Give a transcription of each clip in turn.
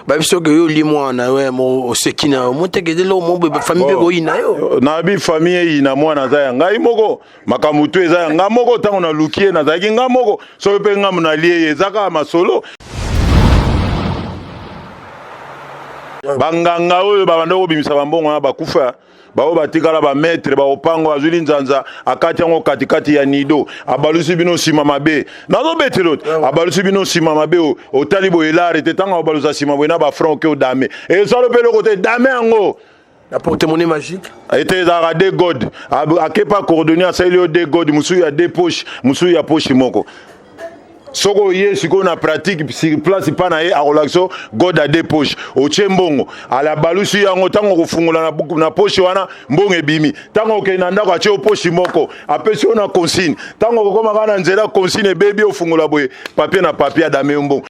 Ba biso ke yo li mwana yo mo oseki na yo moteke de lo mo be famille pe koyina yo. Na bi famille eyina mwana aza ya ngai moko makambo tu eza ya ngai moko ntango naluki ye nazalaki ngai moko soki mpe ngambo nalie ye eza kaka masolo. Banganga oyo babanda kobimisa bambongo wana bakufa baoyo batikala ba maître ba opango azwi linzanza akati yango katikati ya nido abalusi bino nsima mabe nazobetelo te abalusi bino nsima mabe otali boye elare te ntango abalusa nsima boye na bafranc oke odame ezalo mpe eloko te dame yango na porte-monnaie magique ete ezalaka de god akepa cordonnier asaleli yo de god mosusu ya de poche mosusu ya poche moko soki oye sikoyo na pratique sur place mpa na ye akolakisa yo god a deux poche otie mbongo alabalusi yango ntango okofungola na, na poche wana mbongo ebimi ntango okei na ndako atie yo poche moko apesi yo na consigne ntango okokoma kaka na nzela consigne ebebi ofungola boye papier na papier adame yo mbongo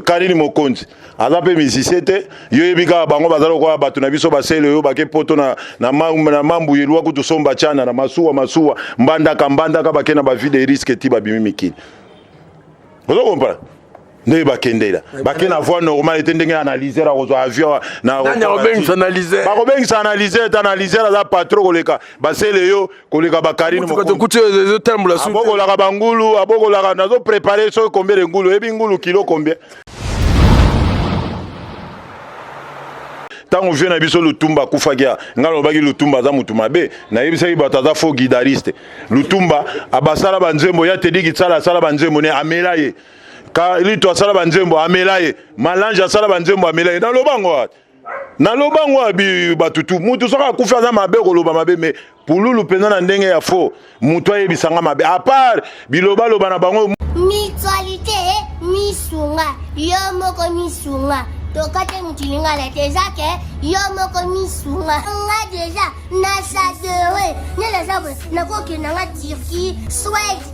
Karine Mokonzi aza mpe musicien te yo yebi kaka bango baza lokola bato na biso basele oyo bake poto na, na, na mambu elwa kutu somba chana na masuwa masuwa mbandaka mbandaka bake na bavie de risque ti babimi mikili ozo comprendre ndenge bakendela bake na voie normale te ndenge analyseur akozwa avion na bakobengisa analyseur te analyseur aza patron koleka basele yo koleka bakarine abokolaka bangulu abokolaka nazo prepare soki combien de ngulu oyebi ngulu kilo combien ntango vie na biso lutumba akufaki ya ngai nalobaki lutumba aza motu mabe nayebisaki bato aza faux guidariste lutumba abasala banzembo ya tedi kitsala asala banzembo ne amela ye kalito asala banzembo amela ye malange asala banzembo amela ye naloba yango wapi naloba yango abi bato tu mutu soki akufi aza mabe koloba mabe me pululu mpenza na ndenge ya faux mutu ayebisa nga mabe apart bilobaloba na bango mutualité misunga yo moko misunga tokate mutu lingala te eza ke yo moko misunga nga deja na sadere nde naza boye nakokende nga turquie swede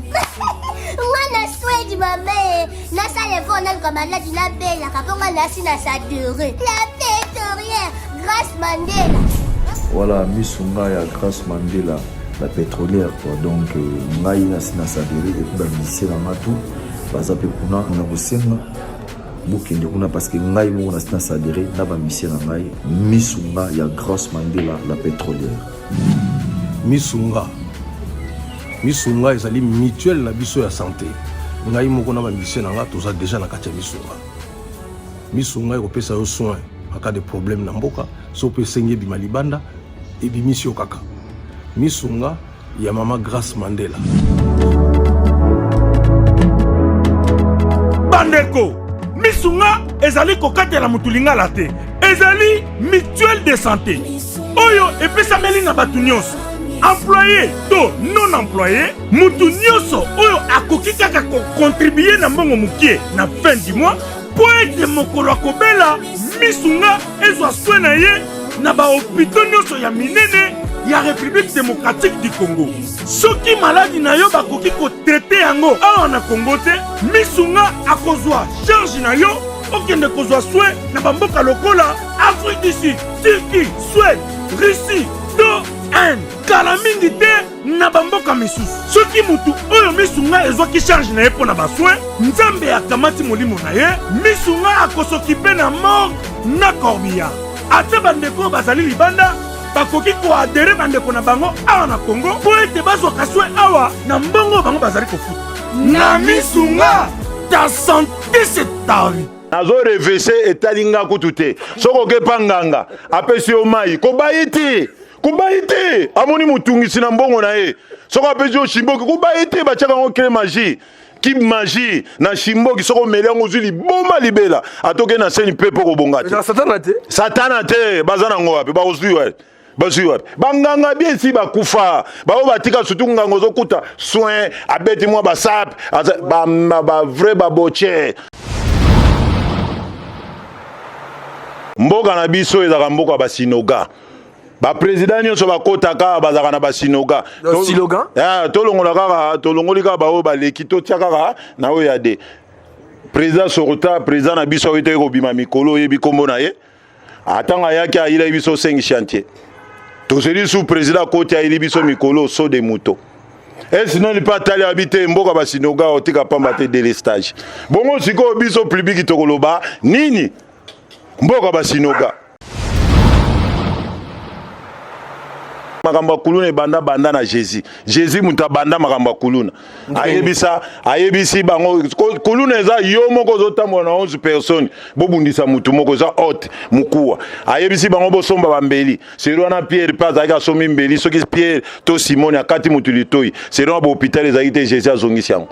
nga na swede mame nasala effort naluka maladi nabelaka mpo nga nasi na sadere la pétorière grace mandela voilà misu nga ya grace mandela la pétrolière quoi donc euh, ngai nasi na sadere epuis bamusicien na nga tout baza mpe kuna na kosenga bokende kuna parce que ngai moko nasi na sadere na bamusicien na ngai misu nga ya grace mandela la pétrolière misunga misunga ezali mutuelle na biso ya sante ngai moko na bamisie na nga toza deja na kati ya misunga misunga ekopesa yo soin en cas de problème na mboka so mpe esengi ebima libanda ebimisi yo kaka misunga ya mama Grace Mandela. Bandeko, misunga ezali kokatela motu lingala te, ezali mutuelle de santé oyo epesameli na bato nyonso employé to non employé motu nyonso oyo akoki kaka kokontribue na mbongo mokie na fin du mois mpo ete mokolo akobela misunga ezwa soin na ye na bahopito nyonso ya minene ya République démocratique du Congo. Soki maladi na yo bakoki kotraite yango awa na Congo te, misunga akozwa charge na yo okende kozwa soin na bamboka lokola Afrique du Sud, Turquie, Suède, Russie to Inde. Kala mingi te na bamboka misusu. Soki motu oyo misunga ezwaki charge na ye mpo na basoin, Nzambe akamati molimo na ye, misunga akosokipe na morgue na corbillard. Ata bandeko oyo bazali libanda bakoki koadere bandeko na bango awa na Congo mpo ete bazwaka soin awa na mbongo oyo bango bazali kofuta. Na misunga, ta sante c'est ta vie. Nazo revese etali nga kutu te. Soki oke pa nganga apesi yo mai kobayi te. Kobayi te. Amoni motungisi na mbongo na ye. Soki apesi yo shimboki kobayi te batiaka yango cre magie. Ki magie na shimboki soki omeli yango ozwi liboma libela. Atoke na seni mpe mpo kobonga te. Satana te. Satana te baza nango wapi bakozwi wapi. Bazwi wapi banganga bien esi bakufa baoyo batika surtout nganga ozokuta soin abeti mwa basape ba vrai baboche mboka na biso ezalaka mboka ya basinoga bapresident nyonso bakotaka bazalaka na basinoga eh, tolongola kaka tolongoli kaka baoyo baleki totia kaka na oyo ya de président sorota président na biso oyo teke kobima mikolo oyebi nkombo na ye Atango ayaki ayilaki biso 5 chantier. Tozeli sous président akoti ayili biso mikolo saut de mouton. Esinoli mpe atali abi te mboka basinoga otika pamba te delestage. Bongo sikoyo biso publiki tokoloba nini? Mboka basinoga. Makambo ya kuluna ebanda banda na Jésus. Jésus moto abanda makambo ya kuluna. Ayebisa, ayebisi bango kuluna eza yo moko ozotambola na 11 personnes, bobundisa mutu moko eza haute mukuwa. Ayebisi bango bosomba bambeli. Seri wana Pierre mpe azalaki asombi mbeli, soki Pierre to Simone akati mutu litoi, seri wana ba hôpital ezalaki te, Jésus azongisi yango.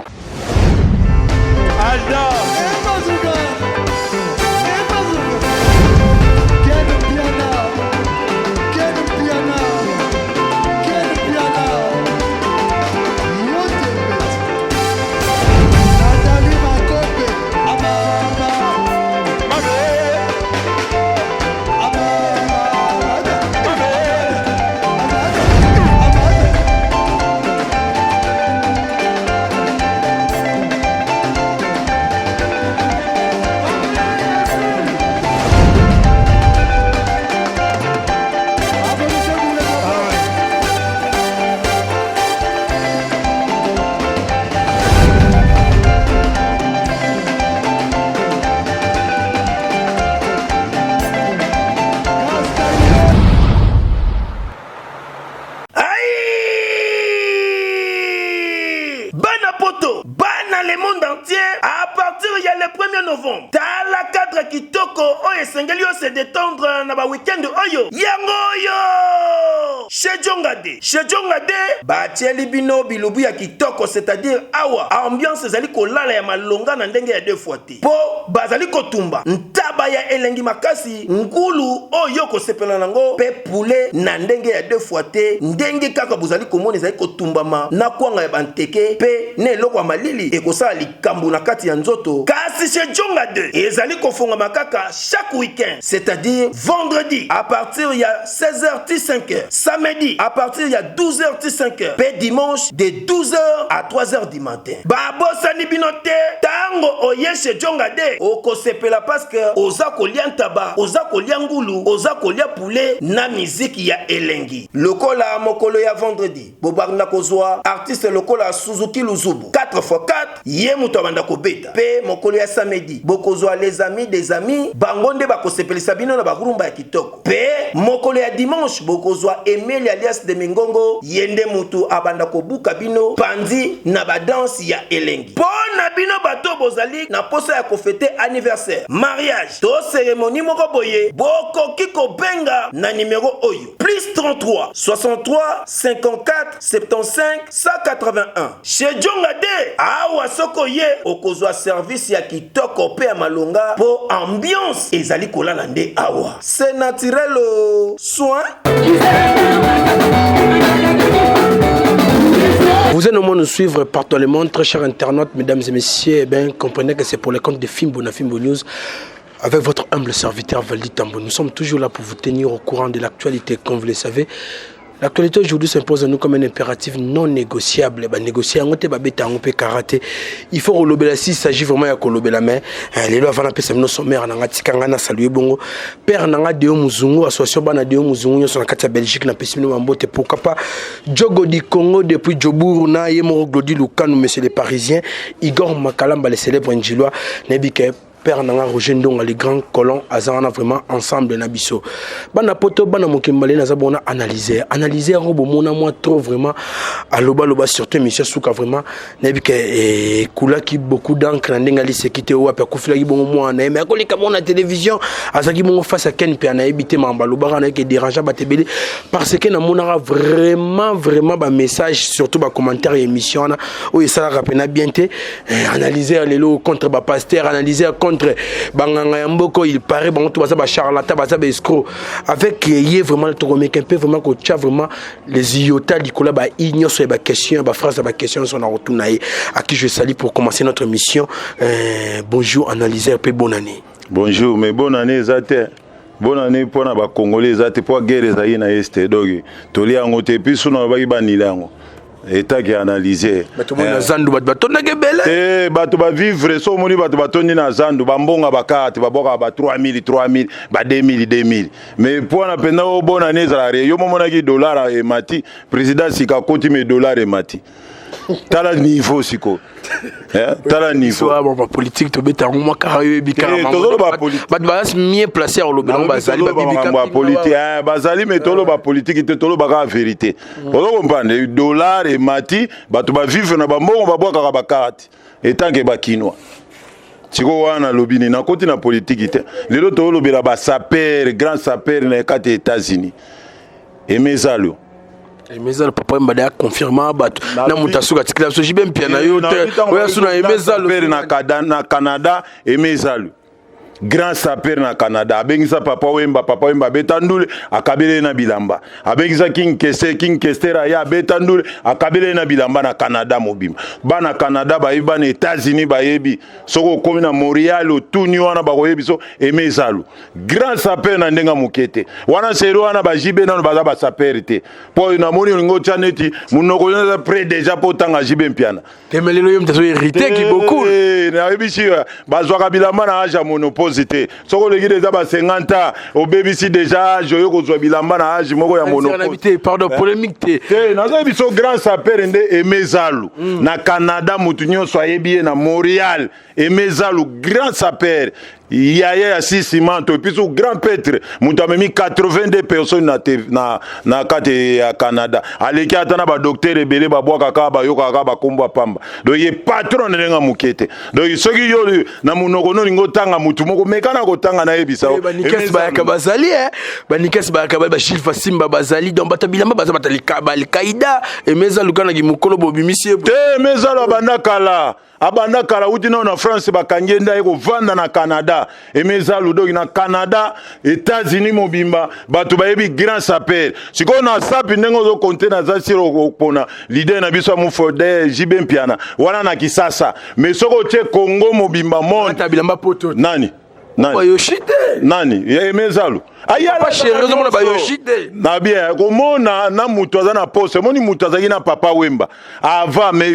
Bana poto, bana le monde entier, à partir ya le 1er novembre, tala cadre kitoko oyo esengeli yo se détendre na ba week-end oyo. Yango oyo! Chez Djongade, chez Djongade, batieli bino bilubu ya kitoko, c'est-à-dire awa ambiance ezali kolala ya malonga na ndenge ya deux fois te. Po bazali kotumba ntaba ya elengi makasi, ngulu oyo okosepela nango, pe poulet na ndenge ya deux fois te, ndenge kaka bozali komona ezali kotumbama na kwanga ya banteke pe na eloko ya malili ekosala likambo na kati ya nzoto. Kasi chez Djonga 2 ezali kofongama kaka chaque week-end, c'est-à-dire vendredi à partir ya 16h ti 5h, samedi à partir ya 12h ti 5h, pe dimanche de 12h à 3h du matin. Babosani bino te, tango oye chez Djonga de okosepela parce que oza kolia ntaba, oza kolia ngulu, oza kolia poulet na miziki ya elengi. Lokola mokolo ya vendredi bobanda kozwa artiste lokola Suzuki Luzubu 4x4, ye moto abanda kobeta. Pe mokolo ya samedi bokozwa les amis des amis, bango nde bakosepelisa bino na ba rumba ya kitoko. Pe mokolo ya dimanche bokozwa Emeli alias de Mingongo, ye nde mutu abanda kobuka bino panzi na ba danse ya elengi. Po na bino bato bozali na posa ya kofete anniversaire, mariage to ceremonie moko boye, bokoki kobenga na numero oyo, plus 33 63 54 75 181. Chez Djonga de, awa soki oye okozwa service ya kitoko pe ya malonga po ambiance ezali kolala nde awa. C'est naturel oh. Soin. Vous êtes nombreux à nous suivre partout dans le monde, très chers internautes, mesdames et messieurs, eh bien, comprenez que c'est pour le compte de Fimbo na Fimbo News, avec votre humble serviteur Valdi Tambo. Nous sommes toujours là pour vous tenir au courant de l'actualité, comme vous le savez. L'actualité aujourd'hui s'impose à nous comme un impératif non négociable. Ba négocier yango te, ba beta yango pe karaté. Il faut kolobela s'il s'agit vraiment ya kolobela, mais lelo avant napesa bino sommaire na nga, tika nga na saluer bongo père na nga Deo Muzungu, association bana Deo Muzungu nyonso na kati ya Belgique, na pesi bino mambote. Pourquoi pas Djogo du Congo depuis Djoburu na ye moko Glody Lukanu, monsieur le Parisien, Igor Makalamba le célèbre Njilois, nayebi ke père nanga Roger Ndonga le grand colon azana vraiment ensemble na biso. Bana poto bana mokembale naza bona analyser. Analyser yango bomona moi trop vraiment aloba loba surtout monsieur Souka vraiment nayebi ke ekulaki beaucoup d'encre na ndenge aliseki te wapi akufilaki bongo mwana ye mais akoleka bongo na télévision azalaki bongo face à Ken mpe anayebi te makambo alobaka nayebi ke dérangeant bato ebele parce que namonaka vraiment vraiment ba message surtout ba commentaire ya émission wana oyo esalaka mpena bien te. Analyser lelo contre ba pasteur, analyser contre banganga ya mboko, il paraît bango to baza ba charlatan, baza ba escroc. Avec ye vraiment tokomeka mpe vraiment kotia vraiment les iota likolo ba i nyonso ya ba question, ba phrase ya ba question nyonso na rotuna ye. À qui je salue pour commencer notre mission. Bonjour analyseur pe bonne année. Bonjour, mais bonne année eza te. Bonne année pona ba Congolais eza te, po guerre ezali na Est, donc tolia yango te, puis suna babaki banila yango. Etaki analyser. Bato na zandu bato batondaki ebele. Eh, bato ba vivre so omoni bato batondi na zandu, bambonga bakarte babwakaka ba 3000 3000 ba 2000 2000. Mais po wana mpenza oyo bonne année ezala re, yo momonaki dollar emati, président sika akoti mais dollar emati. Tala niveau sikoyo. Eh, tala niveau. Ba politique tobeta yango mwa kaka yo yebi kaka. Eh, tozoloba politique. Bato baza mieux placé ya kolobela yango bazali babibika ya politique. Eh, bazali mais toloba politique te, toloba kaka vérité. Ozo comprendre, dollar emati, bato ba vivre na bambongo babwakaka bakarte etanke bakinois. Sikoyo wana nalobi nini? Nakoti na politiki te. Lelo tolobela basaper, grand saper na kati ya États-Unis, Emezalo. Emezalo, papa Mbada aconfirma bato na moto asuka atikila biso jibe mpia na yo te oyo asu na Emezalo. Na Canada, Emezalo grand saper na Canada, abengisa Papa Wemba. Papa Wemba abeta ndule, akabele na bilamba. Abengisa King Kester, King Kester aya, abeta ndule, akabele na bilamba. Na Canada mobimba, bana Canada bayebi, bana États-Unis bayebi. Soki okomi na Montréal, otuni wana, bakoyebi so Emezalo grand saper na ndenge moke te. Wana seri wana bajibe nano baza basaper te, mpo namoni olingi otya neti monoko eza prêt déjà mpo otanga Jibe Mpiana. Te, mais lelo yo moto azo hérité kibokul. Nayebisi, bazwaka bilamba na âge ya ménopause te. Soki oleki déjà ba 50 ans, obebisi déjà âge oyo kozwa bilamba na âge moko ya ménopause te. Pardon, polémique te. Te, nazoyebi so grand saper nde Emezalu na Canada, motu nyonso ayebi ye na Montréal. Emezalu grand saper, yaya ya Sisimanto, et puis so grand prêtre, moto amemi 82 personnes na kati ya Canada. Aleki ata na badocteur ebele babwaka kaka, bayokaka kaka bakombo ya pamba. Donc ye patron na ndenge moke te. Donc soki yo na monoko no olingi otanga motu moko, meka na kotanga, nayebisa. Banikesi bayaka bazali, banikesi bayaka, bashilfa Simba bazali. Donc bato bilamba baza bato balikaida. Emeza lukanaki mokolo bobimisi ye. Te, Emezalo abanda kala, abanda kala, wuti nao na France, bakangi ye nde aye kovanda na Canada. Emezalu, donc na Canada, États-Unis mobimba, bato bayebi grand saper. Sikoyo na sapi ndenge ozokonte, naza sire okopona leader na biso ya mufode Jibe Mpiana wana na Kisasa, mais soki otie Congo mobimba, monde. Bilamba poto. Nani? Nani? Bayoshi te. Nani? Emezalu. Papa chéri, ozomona bayoshi te. Na bien komona na moto aza na poste, omoni moto azalaki na Papa Wemba avant, mais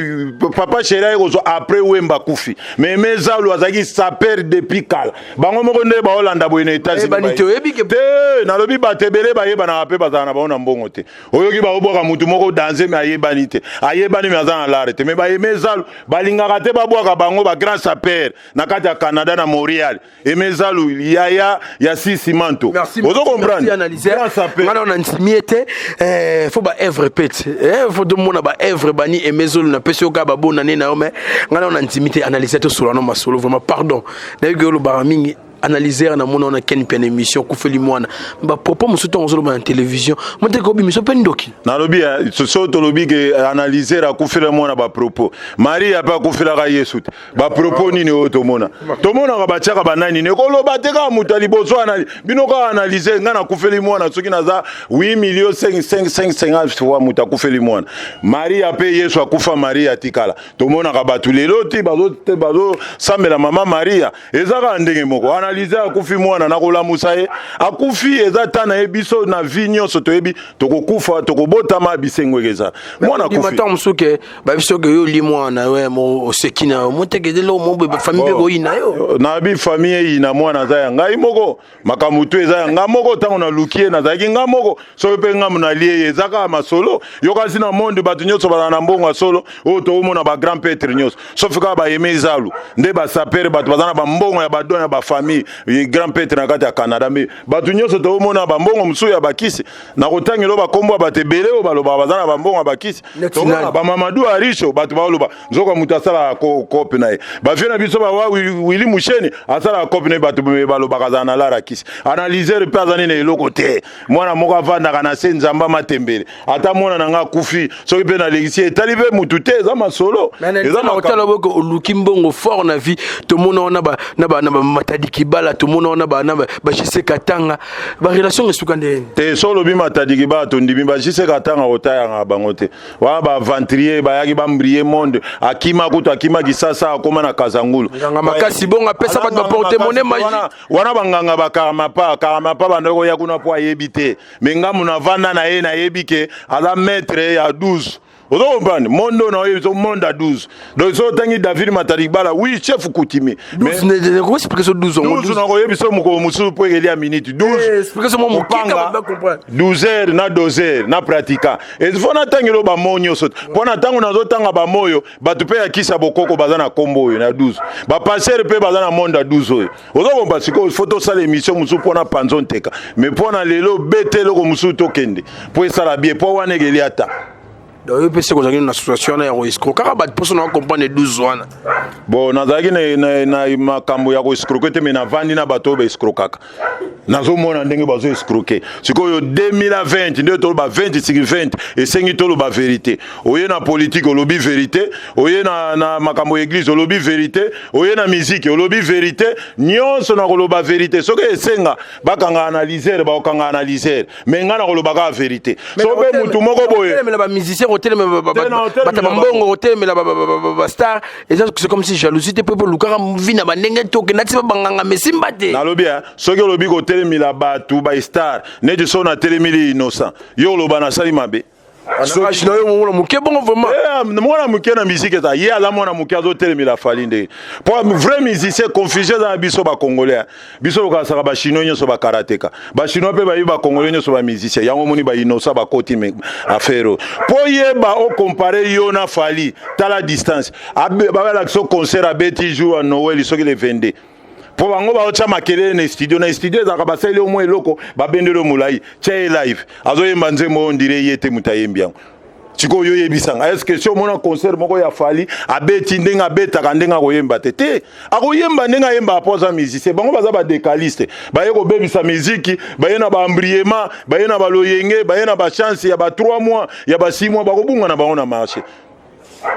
Papa Chéri aye kozwa après Wemba akufi. Mais Mezalu azalaki saper depuis kala. Bango moko nde baolanda boye na États-Unis te. Nalobi bato ebele bayebanaka mpe bazala na bango na mbongo te. Oyoki baobwaka motu moko danse, mais ayebani te, ayebani mais aza na lare te. Mais bayemezalu balingaka te babwaka bango bagrand saper na kati ya Canada, na Montréal. Emezalu, yaya ya Sisimanto, ozo comprendre. Ngana na ndimi ete faut baœuvre pete, faut tomona baœuvre bani Emezolu. Napesi yo kaka babonane na yo, mais ngana na ndimi te. Analyse, tosola no masolo. Vraiment pardon, nayebi olobaka mingi. Analyser na mona wana ken pene émission kufeli mwana, bapropos mosusu ntango ozoloba na télévision, moteke obimiso mpe ndoki. Nalobi so tolobi ke analyser akufela mwana, bapropos Maria mpe akufelaka Yesu te. Bapropos nini oyo tomona? Tomonaka batiaka banani nini koloba te, kaka moto ya liboso anali bino kaka analyse. Ngai nakufeli mwana, soki naza 8 million 5 fois moto akufeli mwana, Maria mpe Yesu akufa, Maria atikala. Tomonaka bato lelo ti bazosambela mama Maria, eza kaka ndenge moko. Analyse akufi mwana, nakolamusa ye. Akufi, eza ta na ye. Biso na vie nyonso toyebi tokokufa, tokobotama, bisengo eza mwana akufi. Ntango mosusu ke babiso ke yo oli mwana yo mo oseki na yo moteke eloko mo boye, famille mpe koyina yo. Nayebi famille eyina mwana, aza ya ngai moko, makambo tu eza ya nga moko. Ntango naluki ye, nazalaki nga moko. Soki mpe ngambo nalie ye, eza kaka masolo. Yokasi na monde, bato nyonso bazala na mbongo ya solo oyo tokomona bagrand prêtre nyonso, sauf kaka bayeme ezalu nde basapere. Bato baza na bambongo ya badon ya bafamille, grand prêtre na kati ya Canada. Mais bato nyonso tokomona bambongo mosusu ya bakisi. Na kotangela bakombo ya bato ebele oyo balobaka baza na bambongo ya bakisi, tomona bamamadu Arisho, bato baoloba nzoka moto asalaka kope na ye. Bavie na biso bawa Wili Musheni asalaka kope na ye, bato balobaka azala na lara kisi. Analyseur mpe aza nini? Eloko te. Mwana moko avandaka na se nzamba matembele. Ata mwana na nga akufi, soki mpe nalekisi, etali mpe mutu te, eza masolo. Eza otala boke oluki mbongo fort na vie. Tomona wana na bamatadi kibala, tomona wana na bajise Katanga, barelation esuka ndeni. Te, so olobi matadi kibala, tondimi. Bajise Katanga, kotayanga bango te. Wana baaventurier bayaki bambrie monde. Akima kutu, akima Kisasa, akoma na Kazangulu. Nganga makasi bongo apesa bato baporte monnaie magie. Wana banganga bakaramapa karamapa bandaki koya kuna mpo ayebi te. Mais ngambo navanda na ye, nayebi ke aza maître ya 12. Ozo comprendre? Monde oyo naoyebi so monde à 12. Donc so otangi David Mataribala, oui, chef coutumier. Mais expliquer so 12 12 nakoyebi so mokolo mosusu mpo ekelia minute 12. Expliquer so mwa moke Kopanga, ba comprendre. 12 heures na 12 heures na pratika. Et faut natangela bamo nyonso mpo na ntango nazotanga bamo oyo bato mpe ya kisa bokoko baza na kombo oyo na 12, bapasteur mpe baza na monde ya 12 oyo. Ozokomba sikoyo, faut tosala émission mosusu mpo na panzo nteka, mais mpo na lelo bete eloko mosusu tokende mpo esala bien, mpo wana ekeli ata. Donc yo mpe seko ozalaki na situation wana ya koescroquer kaka bato mposo na comprendre 12 wana? Bon, nazalaki na makambo ya koescroquer te, mais navandi na bato oyo baescroquaka, nazomona ndenge bazo escroquer. Sikoyo 2020 nde toloba 20 sur 20, esengi toloba vérité. Oye na politique, olobi vérité. Oye na makambo ya église, olobi vérité. Oye na musique, olobi vérité. Nyonso na koloba vérité. Soki esenga bakanga analyseur, bakokanga analyseur, mais ngai na koloba kaka vérité. So mpe mutu moko boye Kotelemela bamusicien, kotelemela Te na bato otelemela bambongo, kotelemela bastar, eza c'est comme si jalousie te, mpo olukaka vi na bandenge tokenda ti babanganga mesimba te. Nalobi soki olobi kotelemela bato bastar, neti so natelemeli Innocent, yo oloba nasali mabe. Âge na yo, mwana moke bongo vraiment. Mwana moke na musique eza ye aza mwana moke, azotelemela Fally ndenge po vrai musicien. Confusion eza na biso bacongolais. Biso lokasaka bachinois nyonso bakarateka, bachinois mpe bayebi bacongolais nyonso bamusicien. Yango omoni baInnocent bakoti affaire oyo mpo yeba ocomparer yo na Fally. Tala distance. Babalakisa concert abeti jour ya Noël, soki le 22, mpo bango baotya makelele na studio. Na studio ezalaka basali yo mwa eloko, babendeli yo molai, tia ye live, azoyemba nzembo oyo ndire ye te moto ayembi yango. Sikoyo oyebisanga, est ce que si omona concert moko ya Fally abeti ndenge abetaka, ndenge akoyemba te? Te, akoyemba ndenge ayembaka mpo aza musicien. Bango baza badécaliste, baye kobebisa miziki, baye na baembriement, baye na baloyenge, baye na bachance ya ba 3 mois, ya ba 6 mois, bakobunga na bango na marché.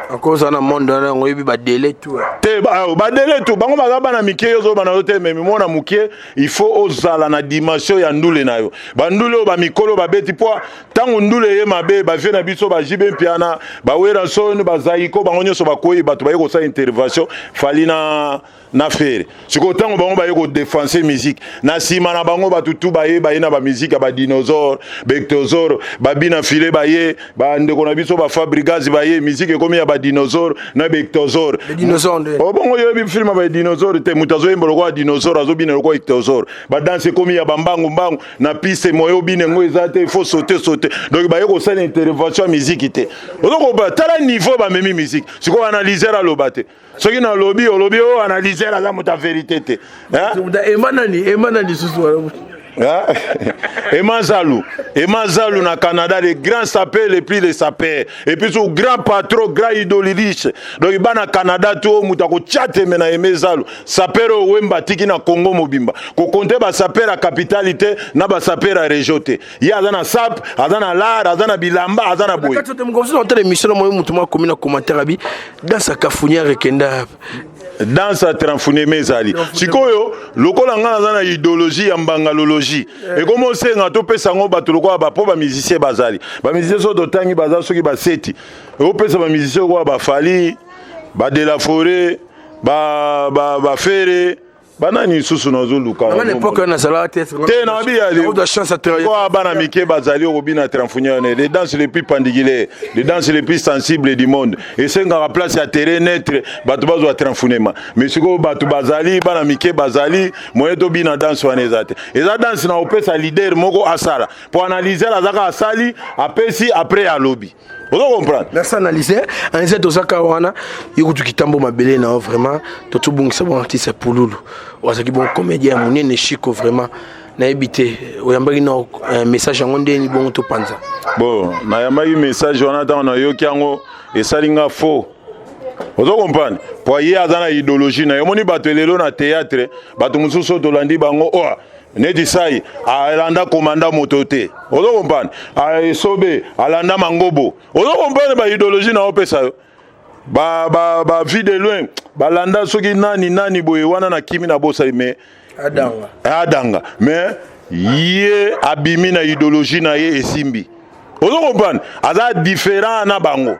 Akoza na monde wana yango, oyebi badélai tout. Te, badélai tout. Bango baza bana mike. Yo ozoba na yo te, memi mwana moke, il faut ozala na dimension ya ndule na yo. Bandule oyo bamikolo babeti, mpo ntango ndule eye mabe, bavie na biso baJB Mpiana, baWerrason, baZaiko, bango nyonso bakwei, bato baye kosala intervention, Fally na Ferre. Sikoyo ntango bango baye kodéfendre musique, na nsima na bango bato tu baye, baye na bamusique ya badinosaure, baictyosaure, babina file, baye bandeko na biso baFabregas, baye musique ekomi ya badinosaure na baictyosaure. Obongo yoyebi film ya badinosaure te? Moto azoyemba lokola dinosaure, azobina lokola ichthyosaure. Badanse ekomi ya bambangu mbangu na piste, moye obina yango eza te, il faut sauter, sauter. Donc baye kosala intervention ya musique te. Ozokoba tala niveau bamemi musique. Sikoyo analyseur aloba te. Soki nalobi, olobi oyo analyseur aza moto ya vérité te. Ema nani? Ema nani susu? Ema Zalu, Ema Zalu na Canada, le grand sapeur, le plus les sapeurs, et puis son grand patron, grand idole riche. Donc bana Canada to moto akotia teme na Eme Zalu, sapeur oyo Wemba atiki na Congo mobimba. Kokonte basapeur ya capitale te na basapeur ya région te. Ye aza na sap, aza na lar, aza na bilamba, aza na boye. Otala émission na moyo, moto moko akomi na commentaire abi danse ya kafunière ekenda. Danse ya tranfuneme ezali sikoyo lokola ngai naza na idéologie ya mbangalologie, ekomi osenga topesa yango bato lokola bapo bamusicien bazali bamusicien. Soki totangi baza soki baseti, opesa bamusicien lokola baFally, baDe la Forêt, baFerre, banani lisusu nazoluka? Te, nabi bana mike bazali okobina tranfuniane, les danses les plus pendiculaires, les danses les plus sensibles du monde. Esengaka place ya terrain neutre, bato bazwa tranfunema. Mais sikoyo bato bazali bana mike, bazali moye tobina danse wana eza te. Eza danse na opesa leader moko asala po analyseur azaka asali, apesi, après alobi. Ozo comprendre? Merci analyseur. Analyseur, tozaka wana yo kutu kitambo mabele na yo. Vraiment totobungisa bon artiste Pululu, ozalaki bon comédien ya monene. Chiko, vraiment nayebi te oyambaki na message yango ndeni bongo topanza. Bon, nayambaki message wana, ntango nayoki yango esali nga faux. Ozo comprendre? Po ye aza na idéologie na ye. Omoni bato elelo na théâtre, bato mosusu oyo tolandi bango oyo neti sai alanda komanda moto te. Ozo comprendre? Esobe alanda mangobo. Ozo comprendre baidéologie na opesa yo ba, ba, ba vie de loin balanda soki nani nani boye wana na kimi na bosali, mais Adanga. Adanga, mais ye abimi na idéologie na ye, esimbi. Ozo comprendre? Aza différent na bango.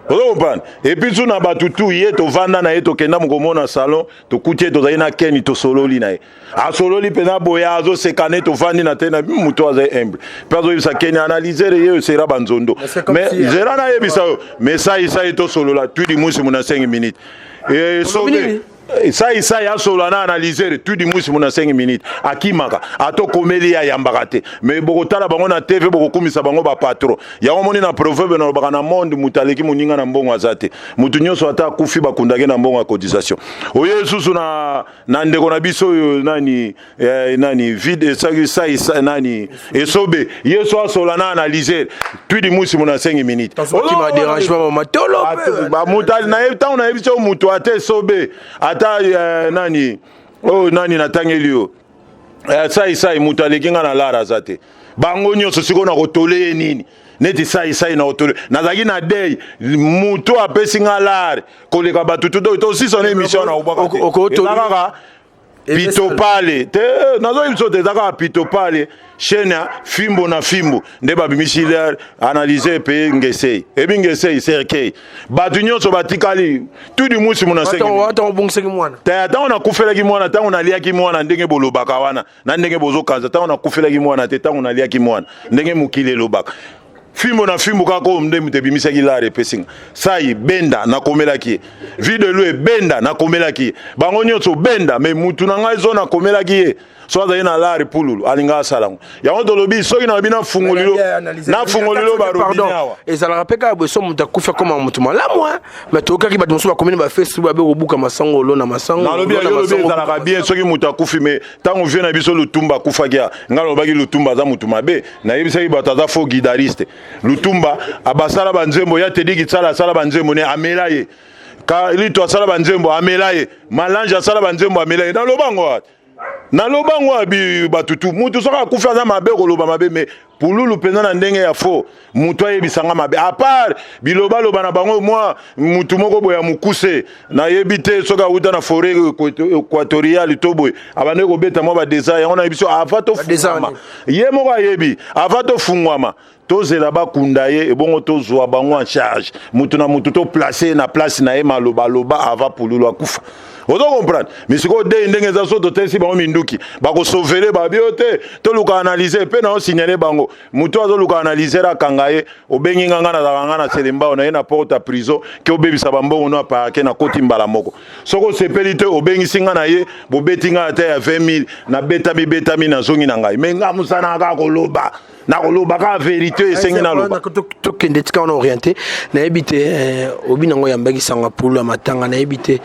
Ozo comprendre? Et puis tu na batu tout ye tovanda na ye tokenda mokomona salon tokuti ye tozali na keni tosololi na ye. Asololi mpenza boye azoseka ne tovandi na te na moto azali humble. Mpe azoyebisa keni analyser ye sera banzondo. Mais zera nayebisa yo mais sai sai tosolola twidi musi muna 5 minutes. Et sobe sai sai asolola na analyser twidi musi muna 5 minutes akimaka atokomeli ye ayambaka te mais bokotala bango na tv bokokumisa bango bapatron yango moni na proverbe nalobaka na monde moto aleki moninga na mbongo aza te moto nyonso ata akufi bakundaki na mbongo ya cotisation oye lisusu na, na ndeko na biso oyo nani eh, nani vide esaki sai sai nani esobe ye so asola na analyser twidi musi mona 5 minutes ntango nayebi so moto ata esobe ata eh, nani oyo oh, nani natangeli yo eh, sai sai moto aleki nga na lara aza te bango nyonso sikoyo nakotole ye nini neti sai sai na otole nazalaki na dei moto apesi nga lare koleka bato tuto tosisa na émission na obwaka te eza kaka pitopale te nazoyi biso te eza kaka pitopale chaîne ya fimbo na fimbo nde babimisi lere analyse mpe ngesei ebi ngesei cercueil bato nyonso batikali tudi musi mona obongisaki mwana te ntango nakufelaki mwana ntango naliaki mwana ndenge bolobaka wana na ndenge bozokanza ntango nakufelaki mwana te ntango naliaki mwana ndenge mokili elobaka fimbo na fimbo kaka oyo nde moto ebimisaki lare epesi nga sai benda nakomelaki ye vie de lue benda nakomelaki ye bango nyonso benda me mutu na ngai zo nakomelaki ye so azali na lare pululu alinga asala yango yango tolobi soki nalobi nafungolilo nafungolilo barobine awa ezalaka mpe kaka boye so moto akufi akoma moto malamu mais toyokaki bato mosusu bakomi na bafacebook babe kobuka masango olona masango nalobi yolobi ezalaka bien soki moto akufi me ntango vie na biso lutumba akufaki ya ngai nalobaki lutumba aza moto mabe nayebisaki bato aza faux guidariste lutumba abasala banzembo ya tedi kitsala asala banzembo ne amela ye kalito asala banzembo amela ye malange asala banzembo amela ye naloba yango wapi naloba yango wapi bato tu moto soki akufi aza mabe koloba mabe me pululu mpenza na ndenge ya faux moto ayebisa nga mabe apart bilobaloba na bango mwa motu moko boye ya mokuse nayebi te soki awuta na foret équatoriale to boye abandaki kobeta mwa badesa yango nayebi so ava tofungwama ye moko ayebi ava tofungwama tozela bakunda ye ebongo tozwa bango en charge motu na motu toplace na place na ye malobaloba ava pululu akufa ozo comprendre mais sikoyo dei ndenge eza so totelisi bango minduki bakosovele babio te toluka analyse mpe na osignale bango moto azoluka analyser akanga ye obengi nga nga nazalaka nga na selembao na ye na porte ya prison ke obebisa bambongo no aparake nakoti mbala moko soki osepeli te obengisi nga na ye bobeti nga ata ya 20 000 nabetami betami nazongi na ngai me nga mosana kaka koloba nakoloba kaka verité esengi naloba tokende tika wana orienté nayebi te eh, obi nango oyambaki sango ya pulu ya matanga nayebi te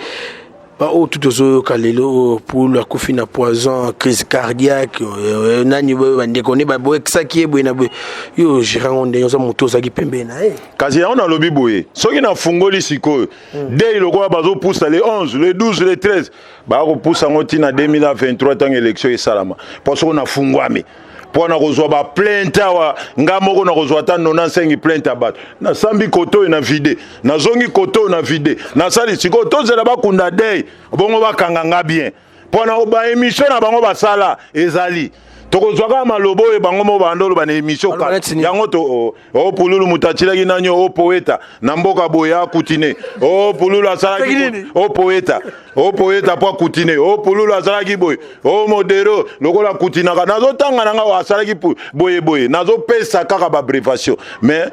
baoyo tu tozoyoka lelo oyo pulu akufi na poison crise cardiaque euh, nani boye bandeko nde baboyekisaki ye boye na boye yo gérant ngo ndenge oza moto ozalaki pembeni na ye kasi yango nalobi boye soki nafungoli sikoyo hmm. dei lokola bazopusa le 11 le 12 le 13 bakopusa yango ntina 2023 ntango élection esalama mpo soki nafungwami mpo na kozwa baplainte awa nga moko nakozwa ata 95 plainte ya bato nasambi kote oyo na vide nazongi kote oyo na vide nasali sikoyo tozela bakunda dei bongo bakanga nga bien mpo na baemission na bango basala ezali tokozwa kaka maloba oyo bango moko banda oloba na emission yango to oh, o pululu moto atilaki nani o poeta na mboka boye akutine o pululu asalaki o poeta o poeta mpo akutine o pululu azalaki boye o modero lokola akutinaka nazotanga na nga asalaki boye boye nazopesa kaka babrevation mais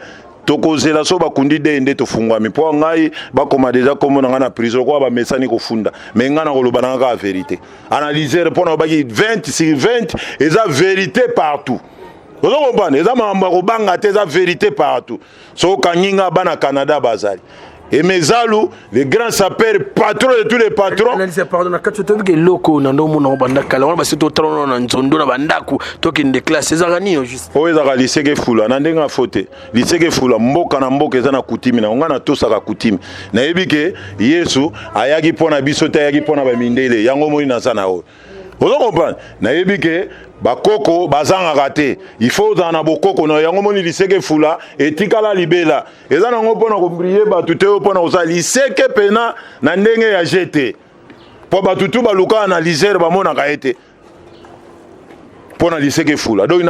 tokozela so bakundi dei nde tofungwami mpo ngai bakoma deja nkombo na ngai na prison lokola bamesani kofunda me ngai nakoloba na ngai kaka verité analyser mpo na obaki 20 sur 20 eza verité partout ozo comprendre eza makambo ya kobanga te eza verité partout soki okangi nga bana canada bazali emezalu le grand sapeur patron de tous les patrons analyse pardon na kati toyebi eloko na ndo omona ngo banda kala wana basi totala na nzondo na bandako tokende classe ezalaka nini juste oyo ezalaka liseke efula na ndenge afo te liseke efula mboka na mboka eza na kutimi na ngai natosaka kutimi nayebi ke yesu ayaki mpo na biso te ayaki mpo na bamindele yango omoni naza na oyo ozo comprendre nayebi ke bakoko bazangaka te il faut ozala na bokoko na yango moni liseke efula etikala libela eza nango mpo na kobrie bato te oyo mpo na kosala liseke mpena na ndenge ya je te mpo bato tu baluka analysere bamonaka ye te. Mpo na liseke fula. Donc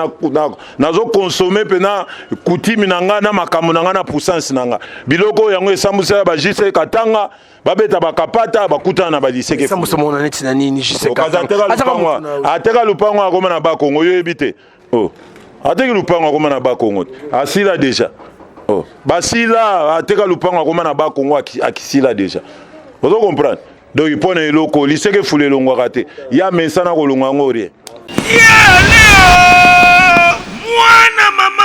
nazo consommer mpena coutume na nga na makambo na nga na puissance na nga. Biloko oyo yango esambusaka ba JC Katanga, babeta bakapata bakutana na baliseke. Esambusa mona neti na nini JC Katanga? Ateka lupango, ateka lupango akoma na Bakongo, yo yebi te. Oh. Ateki lupango akoma na Bakongo. Asila déjà. Oh. Basila ateka lupango akoma na Bakongo akisila déjà. Ozo comprendre? Donc mpo na eloko liseke fula elongwaka te. Ya mesana kolongwa yango rien. Mwana mama,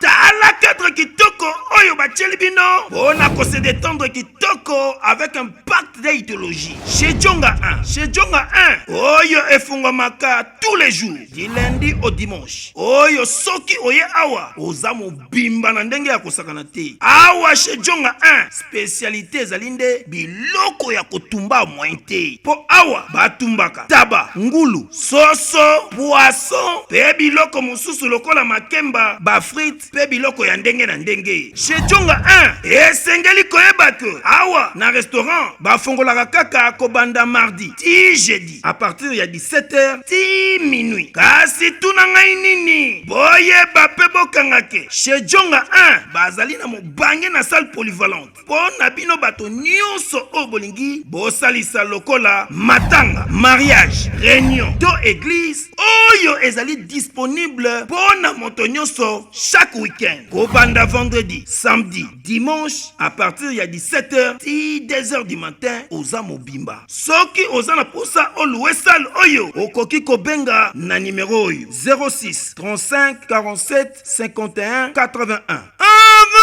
tala cadre kitoko oyo batieli bino mpo na kose détendre kitoko avec un pacte d'idéologie chez Djonga 1. Chez Djonga 1 oyo efungwamaka tous les jours du lundi au dimanche. Oyo soki oye awa oza mobimba na ndenge ya kosakana te. Awa chez Djonga 1 spécialité ezali nde biloko ya kotumba moyen te, mpo awa batumbaka taba, ngulu, soso, poisson mpe biloko mosusu lokola makemba, bafrite mpe biloko ya ndenge na ndenge. Chez Djonga 1 esengeli koyeba ke awa na restaurant bafongolaka kaka kobanda mardi ti jeudi à partir ya 17h ti minuit. Kasi tuna ngai nini, boyeba mpe bokanga ke chez Djonga 1 bazali na mobange na salle polyvalente mpo na bino bato nyonso oyo bolingi bosalisa lokola matanga, mariage, réunion to église, oyo ezali disponible mpo na moto nyonso chaque week-end kobanda vendredi, samedi, dimanche à partir ya 17h ti 2h du matin. Oza mobimba. Soki oza na posa olouer salle oyo, okoki kobenga na nimero oyo: 06 35 47 51 81. Avant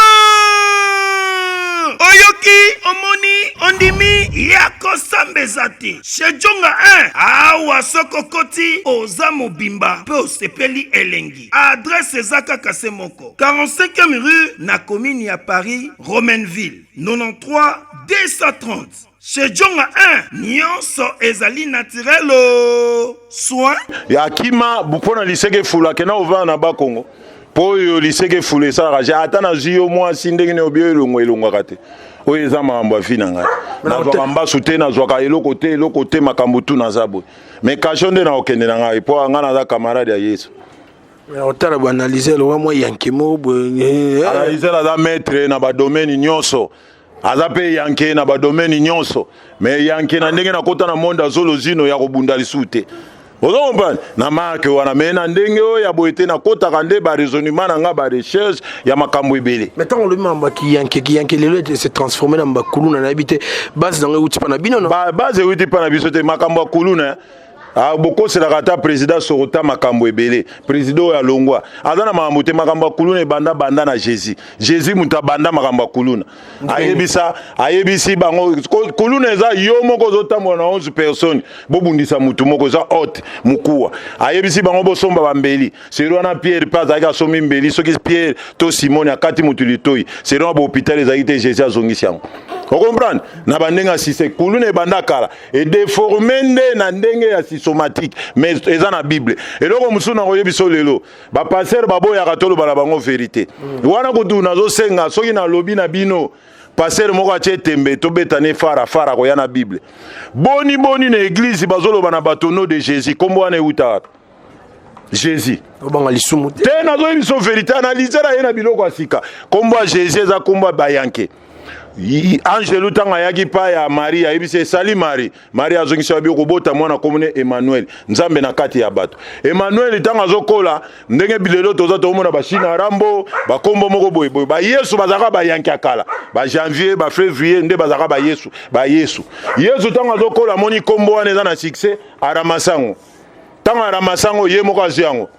oyoki, omoni, ondimi ya kosamba eza te. Chez Djonga 1 awa soki okoti oza mobimba mpe osepeli elengi. Adresse eza kaka se moko, 45e rue na commune ya Paris, Romainville, 93 230. Chez Djonga 1 nyonso ezali naturel o soin. Akima mpo na liseke fula, akenda kovanda na Bakongo mpo oyo liseke fula esalaka je. Ata nazwi yo mwasi ndenge nini, obi elongwa, elongwaka te. Oyo eza makambo ya vie na ngai. Nazwaka mbasu te, nazwaka eloko te, eloko te, makambo tu naza boye. Mais kasho nde nakokende na ngai mpo ngai naza camarade ya Yesu. Otala boanalyse lowa mwa yanke moko boye. Analyse aza maître na badomaine nyonso, aza mpe yanke na badomaine nyonso. Mais yanke na ndenge nakota na monde azolozino ya kobunda lisusu te, ozo comprendre na marke wana. Mais na ndenge oyo ya boye te, nakotaka nde baraisonnement na nga, barecherche ya makambo ebele. Mais ntango olobi makambo ya kiyanke, kiyanke lelo ete se transformé na bakuluna, nayebi te base nango euti mpa na bino no? Base euti mpa na biso te. Makambo ya kuluna, ah, bokoselaka ata président Sorota makambo ebele. Président oyo alongwa aza na makambo te. Makambo ya kuluna ebanda banda na Jésus. Jésus moto abanda makambo ya kuluna. Ayebisa, ayebisi bango kuluna eza yo moko ozotambola na 11 personnes, bobundisa mutu moko, eza haute mokuwa. Ayebisi bango bosomba bambeli seri wana. Pierre mpe azalaki asombi mbeli, soki Pierre to Simone, akati mutu litoi. Seri wana bahôpital ezalaki te, Jésus azongisi yango. Ocomprendre na bandenge ya sise. Kuluna ebanda kala, edéformé nde na ndenge ya systématique, mais eza na Bible. Eloko mosusu na koyebi so lelo, bapasteur baboyaka toloba na bango vérité wana. Kutu nazosenga, soki nalobi na bino, pasteur moko atie tembe, tobetane fara fara koya na Bible. Boni boni na église bazoloba na bato nom de Jésus, kombo wana euta wapi? Jésus. Obanga lisumu te. Te, nazoyebi biso vérité. Analyse na ye na biloko ya sika. Kombo ya Jésus eza kombo ya bayanke. Angelu ntango ayaki pa ya Marie, ayebisi esali Marie, Marie azongisi babi okobota mwana, komone Emmanuel, Nzambe na kati ya bato. Emmanuel ntango azokola, ndenge bilelo toza tokomona bashina rambo, bakombo moko boyeboye, bayesu bazalaka bayanke ya kala, bajanvier, bafévrier nde bazalaka bayesu. Bayesu, Yesu ntango azokola, amoni kombo wana eza na succès, aramasa yango. Ntango aramasa yango, ye moko azwi yango,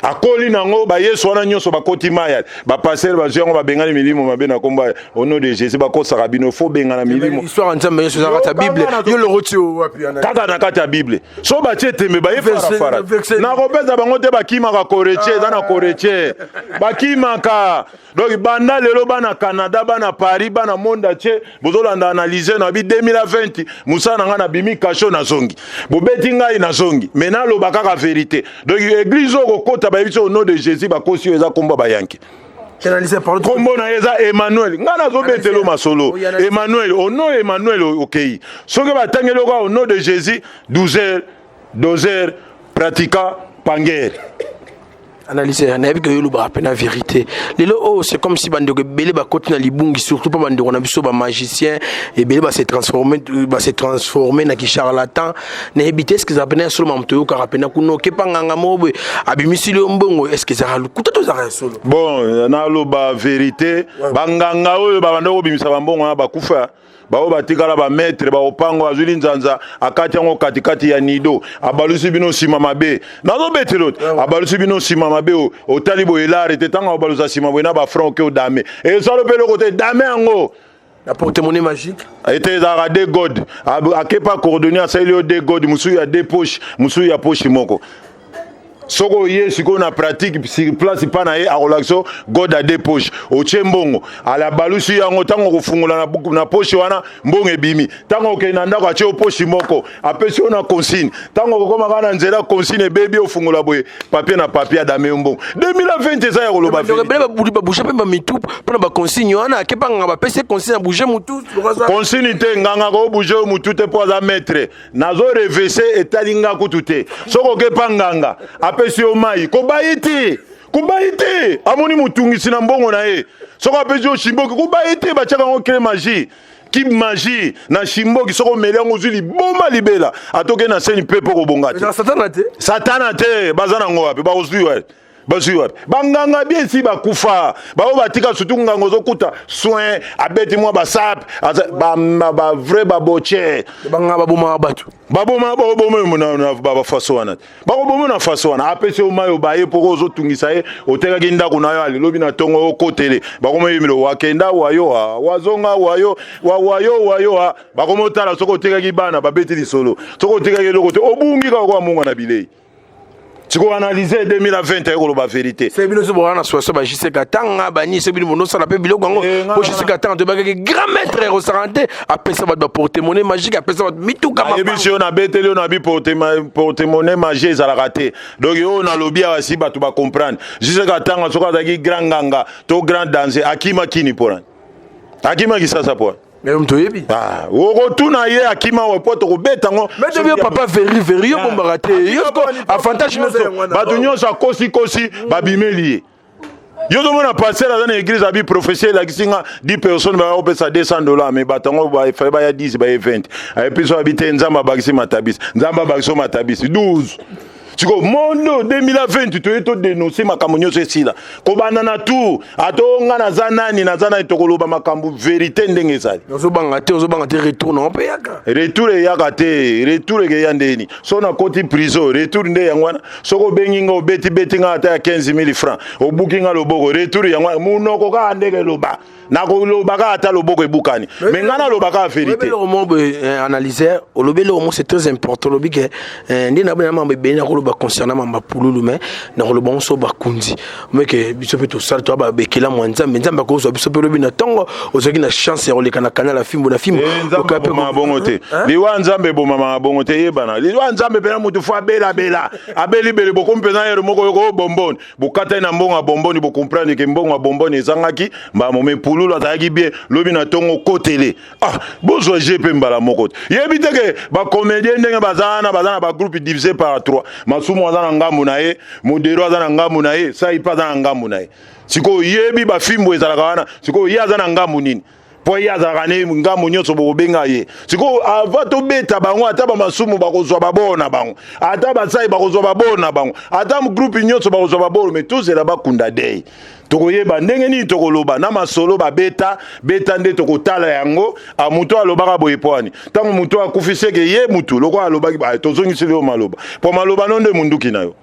akoli nango. Bayesu wana nyonso bakoti maya, bapasteur bazwi yango, babengani milimo mabe na kombo au nom de Jésus. Bakosaka bino, fo bengana milimo. Histoire ya Nzambe nyonso eza kati ya Bible. Yo loroti wapi? Kaka na kati ya Bible. So batie tembe, baye farafara, nakopesa bango te. Bakimaka koretie, eza na koretie bakimaka. Donc banda lelo, bana Canada, bana Paris, bana monde entier, bozolanda analyse na bi 2020. Mosala na ngai, nabimi kasho, nazongi, bobeti ngai, nazongi, mais naloba kaka vérité. Donc église oyo kokota, bayebi so au nom de Jésus, bakosi. Oyo eza kombo bayanke, kombo na ye eza Emmanuel. Ngai nazobetelo masolo Emmanuel, au nom Emmanuel. Okei, soki batangeli oka au nom de Jésus, 12 heures, 2 heures, pratika. Pangere. Analyse, nayebi ke yo olobaka mpe na vérité. Lelo oyo, c'est comme si bandeko ebele bakoti na libungi, surtout mpo bandeko na biso bamagicien ebele base transforme, base transforme na kicharlatan. Nayebi te, est-ce ezala mpena ya solo mamoto toyokaka mpena kuna okepa nganga moko boye abimisili yo mbongo? Est-ce ezalaka lokuta to ezalaka ya solo? Bon, naloba vérité, banganga oyo babanda kobimisa bambongo wana bakufa. Baoyo batikala bamaître baopango, azwi linzanza, akati yango katikati ya nido, abalusi bino nsima mabe. Nazobetelo te, abalusi bino nsima mabe. Otali boye, elare te. Ntango abalusa nsima boye na bafranc, oke odame, ezalo mpe eloko te, dame yango. Na porte-monnaie magique. Ete ezalaka de god, akepa coordonné, asaleli yo de god, mosusu ya de poche, mosusu ya poche moko. Soki oye sikoyo na pratique sur place mpa na ye, akolakisa yo god a deux poche, otie mbongo, ala balusi yango. Ntango okofungola na poche wana, mbongo ebimi. Ntango okende na ndako, atie yo poche moko, apesi yo na consigne. Ntango okokoma kaka na nzela, consigne ebebi, ofungola boye, papier na papier, adame yo mbongo. 2020 eza ya koloba. Ebele babouge mpe bamitu mpona baconsigne wana. Akepa nganga, bapesi ye consigne, abouge mutu. Consigne te, nganga kobouge oyo mutu te, mpo aza maître. Nazo revese, etali nga kutu te. Soki okepa nganga, apesi yo mai, kobayi te, kobayi te. Amoni motungisi na mbongo na ye. Soki apesi yo shimboki, kobayi te. Batiaka yango clé magie, kib magie na shimboki. Soki omeli yango, ozwi liboma libela. Atoke na seni mpe mpo kobonga te. Satana te. Satana te. Baza nango wapi? Bakozwi wapi? Bazwi wapi? Banganga bien esi bakufa, baoyo batika. Surtout nganga ozokuta soin, abeti mwa basape, bavrai baboche. Banganga babomaka bato. Baboma, bakoboma bafaso wana, bakoboma na faso wana. Apesi yo mai, obaye poko ozotungisa ye. Otekaki ndako na yo, alelobi na ntongo, okotele. Bakoma yemilo, wakenda wayo wazonga wayo wawayo wayo. Bakoma otala soki otekaki bana, babeti lisolo. Soki otekaki eloko te, obungi kaka kwa munga na bilei. Sikoyo analyse 2020, aye koloba vérité. Se bino so bowana na situation ba JC Katanga bani, se bino bonosala mpe biloko yango po JC Katanga toyebakaki grand maître ya kosaka te, apesa bato baporte-monnaie magique, apesa bato mituka. Nayebisi yo, nabeteli yo na bi porte-monnaie magie ezalaka te. Donc oyo nalobi awa, si bato bacomprendre, JC Katanga soki azalaki grand nganga to grand danger, akima kini mpona akima Kisasa po Mais moto oyebi. Ah, okotuna ye akima wa po tokobeta yango. Mais yo papa veri veri, yo bombaka te, yo avantage nyonso. Bato nyonso akosikosi, babimeli ye. Yo ozomona pasteur aza na église, abi prophétie elakisi nga 10 personnes baya kopesa 200 dollars, mais bato yango efale baya 10, baye 20. Ayebi so abi te, Nzambe abakisi matabisi, Nzambe abakisi matabisi 12. Sikoyo monde 2020, toye todénonce makambo nyonso esila, kobanda na tour. Ato nga naza nani, naza nani, tokoloba makambo vérité ndenge ezali. Ozobanga te, ozobanga te, retour na mpe yaka. Retour eyaka te. Retour ekeya ndeni? So nakoti prison, retour nde yango wana. Soki obengi nga, obetibeti nga ata ya 15 000 francs, obuki nga loboko, retour yango wana. Munoko kaka ndenge eloba, nakoloba kaka ata loboko ebukani, mais ngai naloba kaka vérité. Eloko moko boye, analyser, olobi eloko moko, c'est très important. Olobi ke nde na mambo ebele nakoloba concernant mambo ya pululu, mais nakoloba ngo so bakundi meke biso mpe tosala toya babekela mwa Nzambe. Nzambe akozwa biso mpe olobi na ntongo ozalaki na chance ya koleka na canal ya Fimbo na Fimbo. Nzambe abomaka bongo te. Liwa Nzambe ebomamaka bongo te. Yebana, liwa Nzambe mpena motu fo abelabela, abelibele. Bokomi mpenza ere moko yoko bombone, bokatani na mbongo ya bomboni, bocomprendre ke mbongo ya bomboni ezangaki mbamo. Me pululu azalaki bien, lobi na ntongo kotele. Ah, bozwa je mpe mbala moko te. Yebi te ke bacomédien ndenge baza wana, baza na bagroupe divisé par 3. Masumu aza na ngambu na ye, Modero aza na ngambu na ye, Sai mpe aza na ngambu na ye. Sikoyo yebi bafimbo ezalaka wana. Sikoyo ye aza na ngambu nini? Mpo ye azalaka ne ngambo nyonso, bokobenga ye. Sikoyo avant tobeta bango, ata bamasumu bakozwa baboro na bango, ata basai bakozwa baboro na bango, ata groupe nyonso bakozwa baboro. Me tozela bakunda dei, tokoyeba ndenge nini tokoloba na masolo. Babeta beta nde tokotala yango. A moto alobaka boye po ani ntango moto akufi, seke ye mutu lokola alobaki, tozongiseli yo maloba, mpo maloba no nde munduki na yo.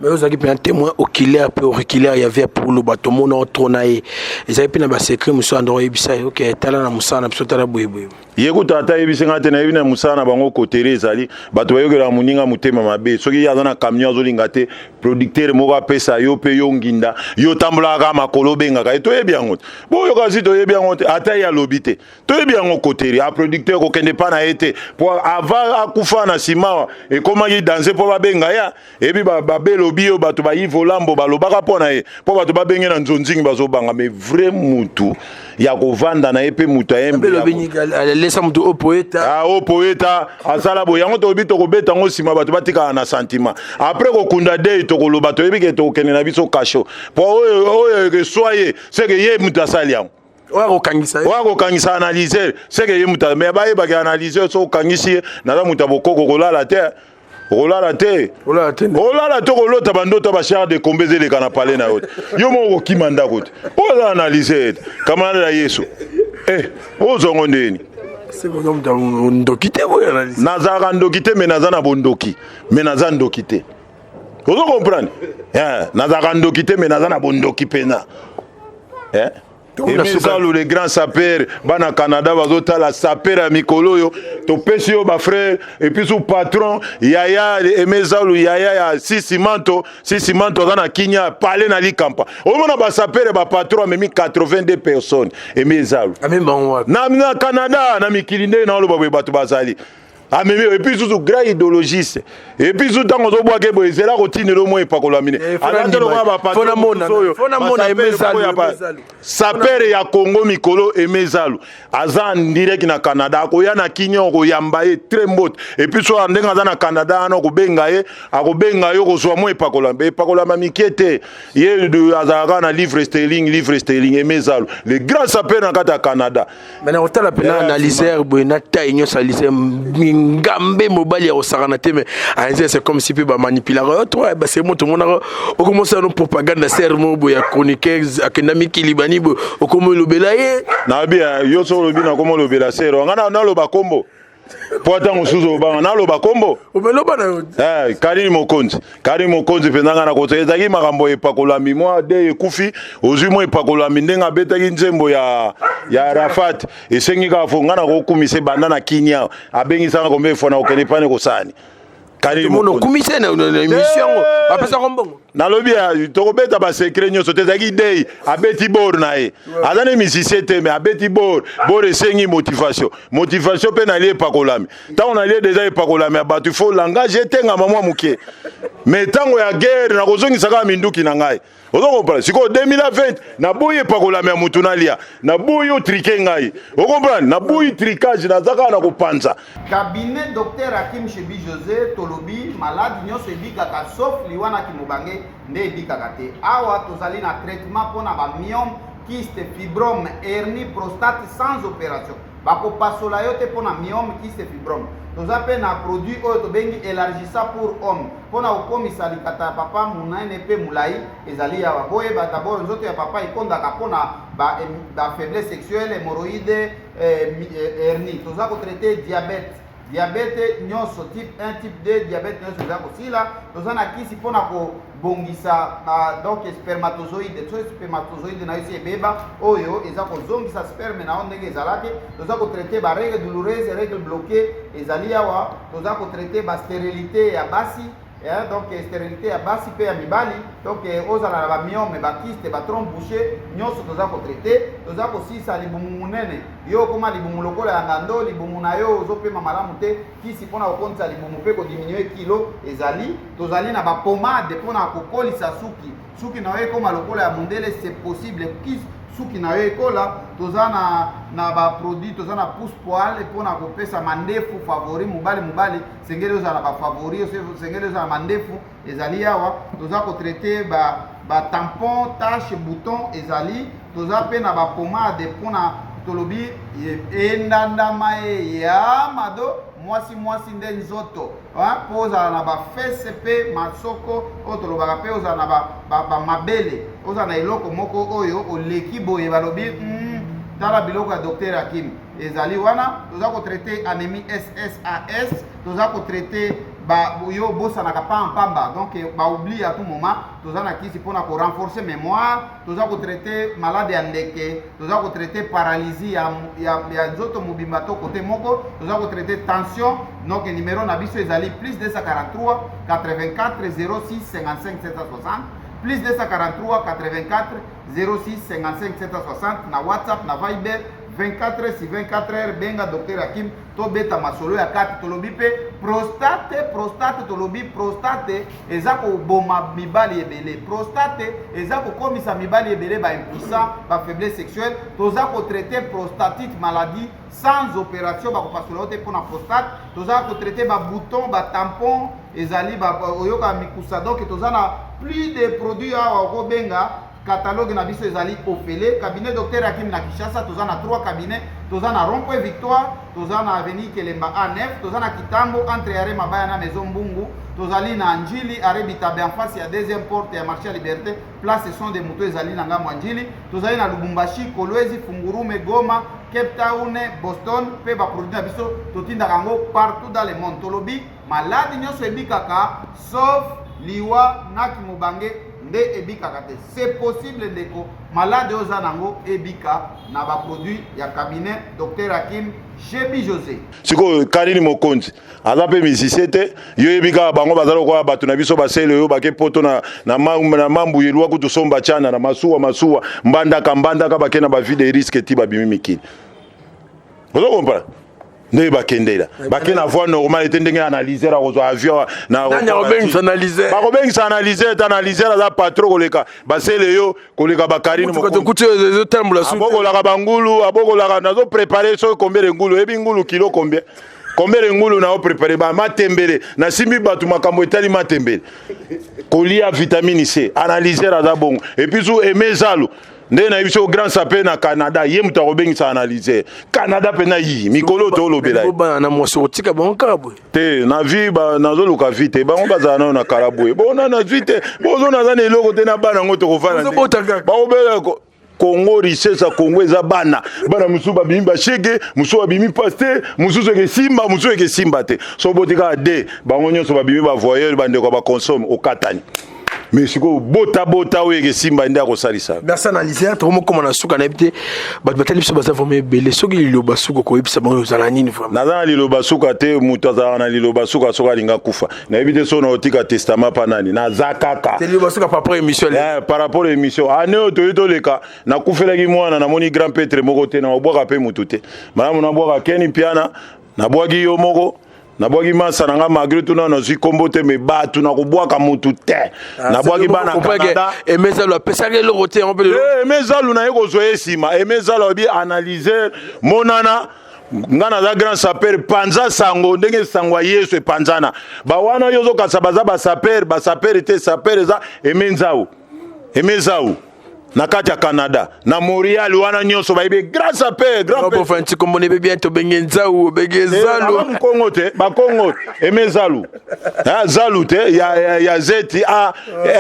Mais ozalaki mpena témoin oculaire mpe auriculaire ya vie Pulu. Bato mona otro na ye, ezali mpe na basecret mosusu andoko oyebisa ye: ok, tala na mosala na biso, tala boyeboye. Ye kuta ata ayebisi nga te. Nayebi na mosala na bango kotere ezali bato bayokelaka moninga motema mabe. Soki ye aza na camion, azolinga te producteur moko apesa yo mpe yo nginda, yo otambolaka kaka makolo, obengaka ye. Toyebi yango te, boyoka si toyebi yango te. Ata ye alobi te, toyebi yango. Koteri a producteur kokende mpa na ye te, po avant akufa na nsima ekomaki danse mpo babenga ya eyebi babelo. lobi oyo bato ba Yves Olambo balobaka mpo na ye, mpo bato babenge na nzonzingi bazobanga, mais vrai mutu ya kovanda na ye mpe moto ayembealesa moto oyo poeta ah, oyo poeta asala boye yango toyebi tokobeta yango nsima bato batikala na sentiment après kokunda dei tokoloba toyebi ke tokokende na biso kasho mpo oyo oyo eswa ye seke ye moto asali yango oyo akokangisa oyo akokangisa analyser seke ye moto me bayebaki analyser soki okangisi ye naza moto ya bokoko kolala te okolala te olala te okolota bandoto ya bachar de combe ezeleka na pale na yo te yo moko okokima ndako te oyo aza analyse ete kamarade ya yesu eh, ozongo ndeni ndoki te nazalaka ndoki te me naza na bondoki me naza ndoki te ozo comprendre eh, nazalaka ndoki te me naza na bondoki mpena eh? Emizalu le grand sapeur bana Canada bazotala sapeur ya mikolo oyo topesi yo ba frère et puis su patron yaya Emizalu yaya ya Sisi Manto Sisi Manto aza na Kinya palais na Likampa omona ba sapeur ba patron amemi 82 personnes Emizalu na, na Canada na mikili nde na oloba boye bato bazali amemi yo epuis susu grand idéologiste epuis susu ntango ozobwaka boye ezela kotindela omoi epakola mine eh, alati lokola bapatroyoyo sapere ya congo mikolo emezalu aza ndirect na canada akoya na kinia okoyamba ye tre mbote epuis so ndenge aza na canada wana okobenga ye akobenga yo kozwa mwa epakolama epakolama mike te ye azalaka na livre sterling livre sterling emezalu le grand sapere na kati ya canada Mais na kotala pena eh, analyser boye na taille nyonso analyser ngambe mobali ya kosakana te mais analyser c'est comme si mpe bamanipulaka yo toi base moto omonaka okomosala no propagande ser moko boye ya chroniqueur akenda mikili bani boye okoma olobela ye nayebi eh, yo soki olobi nakoma olobela sero nga naloba kombo mpo ata mosusu obanga naloba kombo omeloba na yo eh, karine mokonzi karine mokonzi mpenza ngai nakosa ezalaki makambo epakolami mwa de ekufi ozwi mwa epakolami ndenge abetaki nzembo ya, ya arafat esengi kaka fo ngai nakokumisa ebanda na kinia abengisanga kombe fo na kokende pane kosani okumisa na émission yango bapesaka mbongo nalobi tokobeta basecret nyonso te ezalaki dei abeti bor na ye aza ne musicien te mais abeti bor bor esengi motivation motivation mpe nalie epakolami ntango nalie deja epakolami ya bato ifo langage etengama mwa moke mais ntango ya guerre nakozongisa kaka minduki na ngai ozo comprendre sikoyo 2020 naboyi epakolami ya motu nalia naboyi otrike ngai ocomprendre naboyi tricage naza kaka na kopanza Cabinet Docteur Hakim Chebi Jose tolobi malade nyonso ebikaka sauf liwa na kimobange nde ebikaka te. Awa tozali na traitement mpo na ba myome, kyste, fibrome, hernie, prostate sans operation. Bakopasola yo te mpo na myome, kyste, fibrome. Toza mpe na produit oyo tobengi élargissant pour homme mpo na kokomisa likata ya papa monene mpe molai ezali awa. Boyeba d'abord nzoto ya papa ekondaka mpo na ba, ba faiblesse sexuelle, hémorroïde, eh, eh, hernie toza kotraite diabète diabète nyonso type 1 type 2 diabète nyonso eza kosila toza na kisi mpo na kobongisa uh, donc spermatozoïde so spermatozoïde na yo esi ebeba oyo eza kozongisa sperme na yo ndenge ezalaki toza kotraite ba règle douloureuse règle bloqué ezali awa toza kotraite ba stérilité ya basi Eh, donc eh, sterilité ya basi mpe ya mibali donc eh, ozala na bamiome bakiste batrompe bouche nyonso toza kotraite toza kosisa libumu monene yo okoma libumu lokola ya ngando libumu na yo ozopema malamu te kisi mpona kokonisa libumu mpe kodiminue kilo ezali tozali na bapomade mpona kokolisa suki suki na yo ekoma lokola ya mondele c'est possible kisi suki na yo ekola toza na, na baproduit toza na pousse poile mpona kopesa mandefu favori mobali mobali sengeli ozala ba favori sengeli ozala mandefu ezali awa toza kotraite ba, ba tampon tache bouton ezali toza mpe na bapomade mpona tolobi endandama ye ya mado mwasi mwasi nde nzoto mpo ozala na bafese mpe masoko oyo tolobaka mpe ozala na bamabele ba, ba ozala na eloko moko oyo oleki boye balobi mm, tala biloko ya docteur Hakim ezali wana toza kotraite anémie ssas toza kotraite ba yo obosanaka pamba donc baoublie à tout moment toza na kisi mpona korenforcer mémoire toza kotraite malade ya ndeke toza kotraite paralysie ya, ya, ya nzoto mobimba to kote moko toza kotraite tension donc numero na biso ezali plus 243 84 06 55 760 plus 243 84 06 55 760 na whatsapp na viber. 24 heures sur 24 heures, benga docteur Hakim, tobeta masolo ya kati. Tolobi mpe prostate, prostate, tolobi prostate eza koboma mibali ebele, prostate eza kokomisa mibali ebele ba impuissant, ba faiblesse sexuelle. Toza kotraite prostatite maladie sans opération, bakopasola yo te mpona prostate. Toza kotraite babouton, batampon ezali oyoka mikusa. Donc toza na plus de produits awa, okobenga catalogue na biso ezali ofele. Cabinet docteur Hakim na Kinshasa, toza na 3 cabinet: toza na rond point Victoire, toza na avenue Kelemba A9, toza na Kitambo entre arrêt Mabaya na Maison Mbungu, tozali na Njili, arrêt Bitabe, en face ya deuxième porte ya marché ya Liberté, place son de moto ezali na ngambo ya Njili. Tozali na Lubumbashi, Kolwezi, Fungurume, Goma, Cape Town, Boston, mpe baproduit na biso totindaka yango partout dans le monde. Tolobi maladi nyonso ebikaka sauf liwa na kimobange nde ebikaka te. C'est possible, ndeko, malade oyo oza nango ebika na baproduit ya cabinet docteur Hakim Shebi José. Sikoyo Karine Mokonzi aza mpe musicien te. Yo yebi kaka bango baza lokola bato na biso basele oyo bake poto na mambu yelwa kutu somba tiana na masuwa masuwa, mbandaka mbandaka, bake na bavie de risque ti babimi mikili. Ozo comprendre ndenge bakendela, bake na voie normale te. Ndenge analyseur akozwa avion? Bakobengisa analyseur te. Analyseur aza patron koleka basele yo, koleka bakarine. Abokolaka bangulu, abokolaka. Nazoprépare soki combien de ngulu, oyebi ngulu kilo combien, combien de ngulu na oprépare matembele. Nasimbi bato makambo etali matembele, kolia vitamine C. Analyseur aza bongo. Et puis su eme zalo nde nayebi so grand sapeur na Canada, ye moto akobengisa analyseur Canada mpena yi mikolo toolobela ye. Bana na mwasi otika bango kaka boye? Te, na vie nazoluka vie te. Bango bazala nano na kala boye, bona nazwi te, bozo naza na eloko te na bana yango tokofanda. Ozobota kaka. Bakobela Kongo, richesse ya Kongo eza bana. Bana mosusu babimi bashege, mosusu babimi pasteur, mosusu ekesimba, mosusu ekesimba te. So boti kaka de bango nyonso babimi bavoyeur, bandeko ya baconsome okatani. Mais sikoyo botabota oyo ekesimba nde akosalisa. Merci analyseur. Tokomokoma na suka. Nayebi te, bato batali biso baza vraiment ebele. Soki liloba suka koyebisa bango ozala nini vraiment? Naza na liloba suka te. Moto azalaka na liloba suka soki alinga kufa. Nayebi te so na otika testament mpa nani. Naza kaka. Te, liloba suka par rapport émission. Eh, par rapport à émission ane oyo toyi toleka, nakufelaki mwana, namoni grand prêtre moko te. Na obwaka mpe motu te. Malamu nabwaka Keni Mpiana, nabwaki yo moko, nabwaki masa na nga malgré tout nano nazwi kombo te. Me bato nakobwaka motu te. Nabwaki bana Canada. Emezalo apesaki eloko te yango mpe lelo. Eh, eme zalu naye kozwa ye nsima. Eme zalu alobi analyser monana nga naza grand sapeur, panza sango ndenge sango ya Yesu epanzana. Bawana oyo ozokasa baza basapeur, basapeur te. Sapeur eza eme nzau, eme zau na kati ya Canada, na Montréal wana nyonso bayebi grand sapeur, grand père. Bofanti kombo nebe bien, tobenge nzau, obenge zalu. Bakongo te, bakongo eme zalu. Ah, zalu te ya z a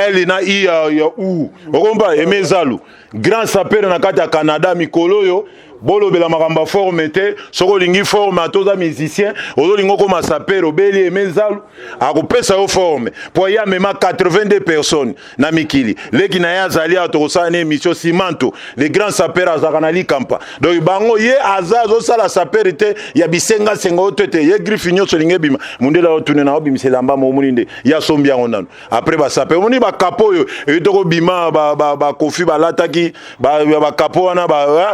l na i ya u. Okompa eme zalu, grand sapeur na kati ya Canada. Mikolo oyo bolobela makambo ya forme te. Soki olingi forme, ata oza musicien, ozolinga okoma sapeur, obeli eme zalu, akopesa yo forme mpo ye amema 82 personnes na mikili. Leki na ye azali awa, tokosala na émission. Simanto le grand sapeur azalaka na likampa. Donc bango ye aza azosala sapeur te ya bisengasenga oyo te te. Ye griffe nyonso elingi ebima, mondele aotune na obimisa elamba mo omoni nde ye asombi yango nano. Après basapeur, omoni bakapo oyo eyi tokobima, bakofi balataki bakapo wana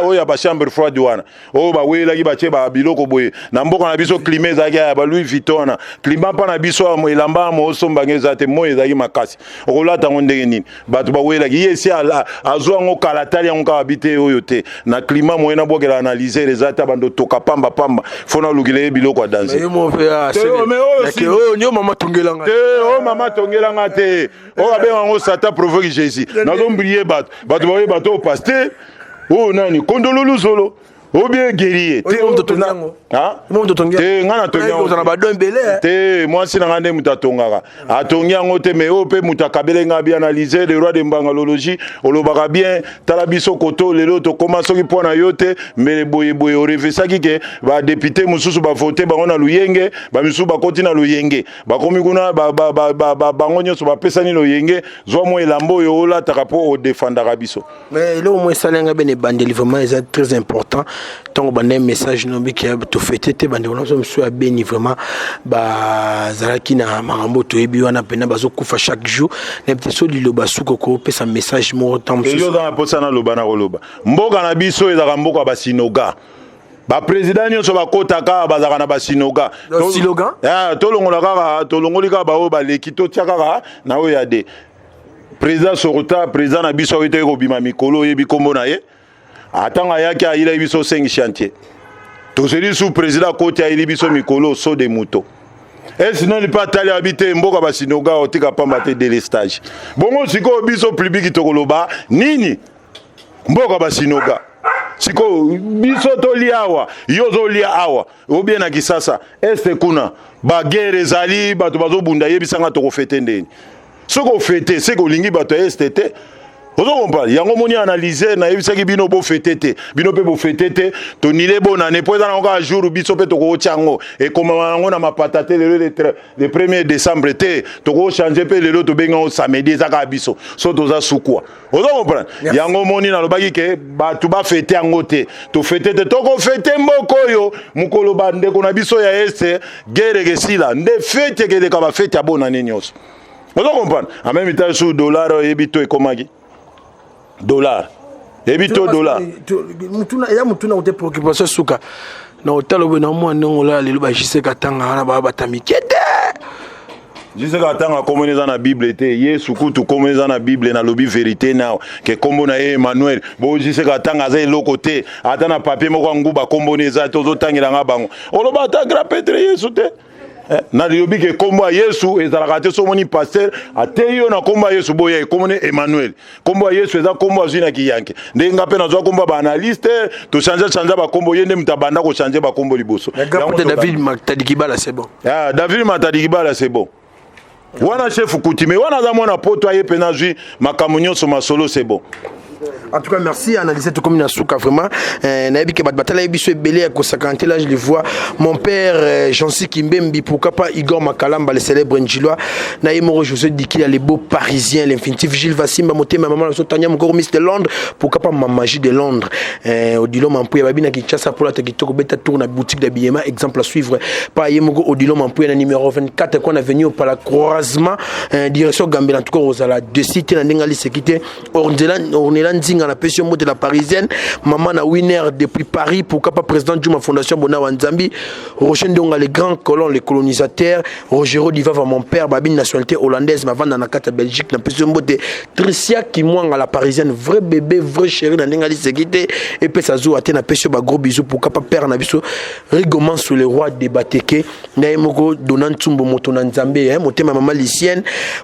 oyo ya bachambre froide wana oyo bawelaki batie biloko boye. Na mboka na biso climat ezalaki ya ba Louis Vuitton wana. Climat mpa na biso, elamba moosombango eza te. Moi ezalaki makasi, okolata yango ndenge nini? Bato bawelaki ye esi azwa yango kala, tali yango kaka bi te oyo te na climat moye nabwakela analyseur eza te. Bando toka pamba pamba, fo nalukila ye biloko ya danger. Oyo mama tongelanga. Te, oyo mama tongelanga te. Oyo abenga yango Satan provoque Jésus. Nazombrie bato, bato baoye bato oyo pasteur oyo nani kondololu zolo ou bien guerrier. Te, te, nga natongi te. Mwasi na nga nde moto atongaka, atongi yango te. Mais oyo mpe moto akabele nga bi analyse le roi de mbangalologie. Olobaka bien, tala biso koto lelo tokóma. Soki mpo na yo te, mbele boyeboye orevesaki ke badepute mosusu bavote bango na luyenge, bamisusu bakoti na luyenge, bakomi kuna, bango nyonso bapesani loyenge. Zwa mwa elamba oyo olataka mpo odefandaka biso. Mais eloko mo esalenga bene ebandeli vraiment eza très important. Ntango banda message nobiki tofete te, bandeko na biso mosusu ya Beni vraiment bazalaki na makambo toyebi wana mpena bazokufa chaque jour. Nayebi te so liloba suka kopesa message moko ntango mosusu. Oza na mposa naloba, na koloba mboka na biso ezalaka mboka ya basinoga. Ba président nyonso bakotaka bazalaka na basinoga. Slogan? Ah, tolongola kaka, tolongoli kaka baoyo baleki, totia kaka na oyo ya de président sorta, président na biso oyo toyei kobima mikolo, oyebi nkombo na ye. Atango ayaki, ayilaki biso 5 chantier. Tozeli su président akoti, ayili biso mikolo saut de mouton. Esinoni mpe atali abi te, mboka basinoga otika pamba te, délestage. Bongo sikoyo biso public tokoloba nini? Mboka basinoga, sikoyo biso tolia awa, yo ozolia awa, obie na Kisasa este kuna baguerre ezali, bato bazobunda. Yebisanga, tokofêter ndeni? Soki ofêter, seke olingi bato ya este te. Ozo comprendre yango? Moni analyse, nayebisaki bino bofêter te, bino mpe bofêter te. Tonile bonane mpo eza nango kaka jour biso mpe tokotya yango, ekomama yango na mapata te. Lelo le 1er décembre te, tokochanger mpe lelo, tobengi yango samedi. Eza kaka biso so toza sukwa. Ozo comprendre yango? Moni nalobaki ke bato bafêter yango te, tofêter te. Tokofêter mboka oyo mokolo bandeko na biso ya este guerre ekesila, nde fête ekeleka bafêtes ya bonane nyonso. Ozo comprendre? En même temps, su dollar oyebi to ekomaki dollar, yebi to dollar. Eza motuna kote, préoccupation suka na otala boye na mwa ndenge olala lelo. Bajise katanga wana baya bata mike te. Jise katanga, kombo eza na Bible te. Yesu kutu kombo eza na Bible. Nalobi vérité nawa ke kombo na ye Emmanuel. Bo jise katanga aza eloko te, ata na papier moko ya nguba kombo na eza te. Ozotangelanga bango, oloba ata grand prêtre Yesu te. Nalobi ke kombo ya Yesu ezalaka te. So omoni pasteur ateyi yo na kombo ya Yesu, boya ekombo ne Emmanuel. Kombo ya Yesu eza kombo azwi na kiyanke. Ndenge nga mpe nazwa kombo ya baanalyste, tochange change bakombo. Ye nde moto abanda kochange bakombo liboso. David Matadikibala, c'est bon. Ah, David Matadikibala, c'est bon. Wana chef coutumier wana aza mwana poto, aye mpe nazwi makambo nyonso masolo, c'est bon. En tout cas, merci. Analyser tout comme une souka vraiment. Nayebi ke bato batala biso ebele ya kosakana te. Là, je le vois. Mon père Jancy Kimbembi, pourquoi pas Igor Makalamba, le célèbre Njilois. Na ye moko José Dikila, le beau parisien, l'infinitif Gilles Vassimba, motema maman na Tania Mokoro, Miss de Londres, pourquoi pas Mamagie de Londres. Odilon Mampuya babi na Kinshasa pour la kitoko beta tour na boutique d'habillement, exemple à suivre. Pa ye moko Odilon Mampuya na numéro 24 qu'on a venu par la croisement direction Gambela. En tout cas, ozala de cité na ndenga lisekite. Ornella Nzinga, napesi yo mbote, la parisienne, mama na Winner depuis Paris. Pourquoi pas président Juma, fondation Bona Wanzambi, Roger Ndonga, le grand colon, le colonisateur, Rogero Divava, mon père babi, nationalité hollandaise, mavanda na kati ya Belgique, napesi yo mbote. Tricia Kimwanga, la parisienne, vrai bébé, vrai chéri na ndenge aliseki te, epesa zuwa te, napesi yo bagros bisous. Pourquoi pas père na biso Rigoman sur le roi de Bateke, na ye moko Dona Ntsumbo, moto na Nzambe, motema mama Licienne.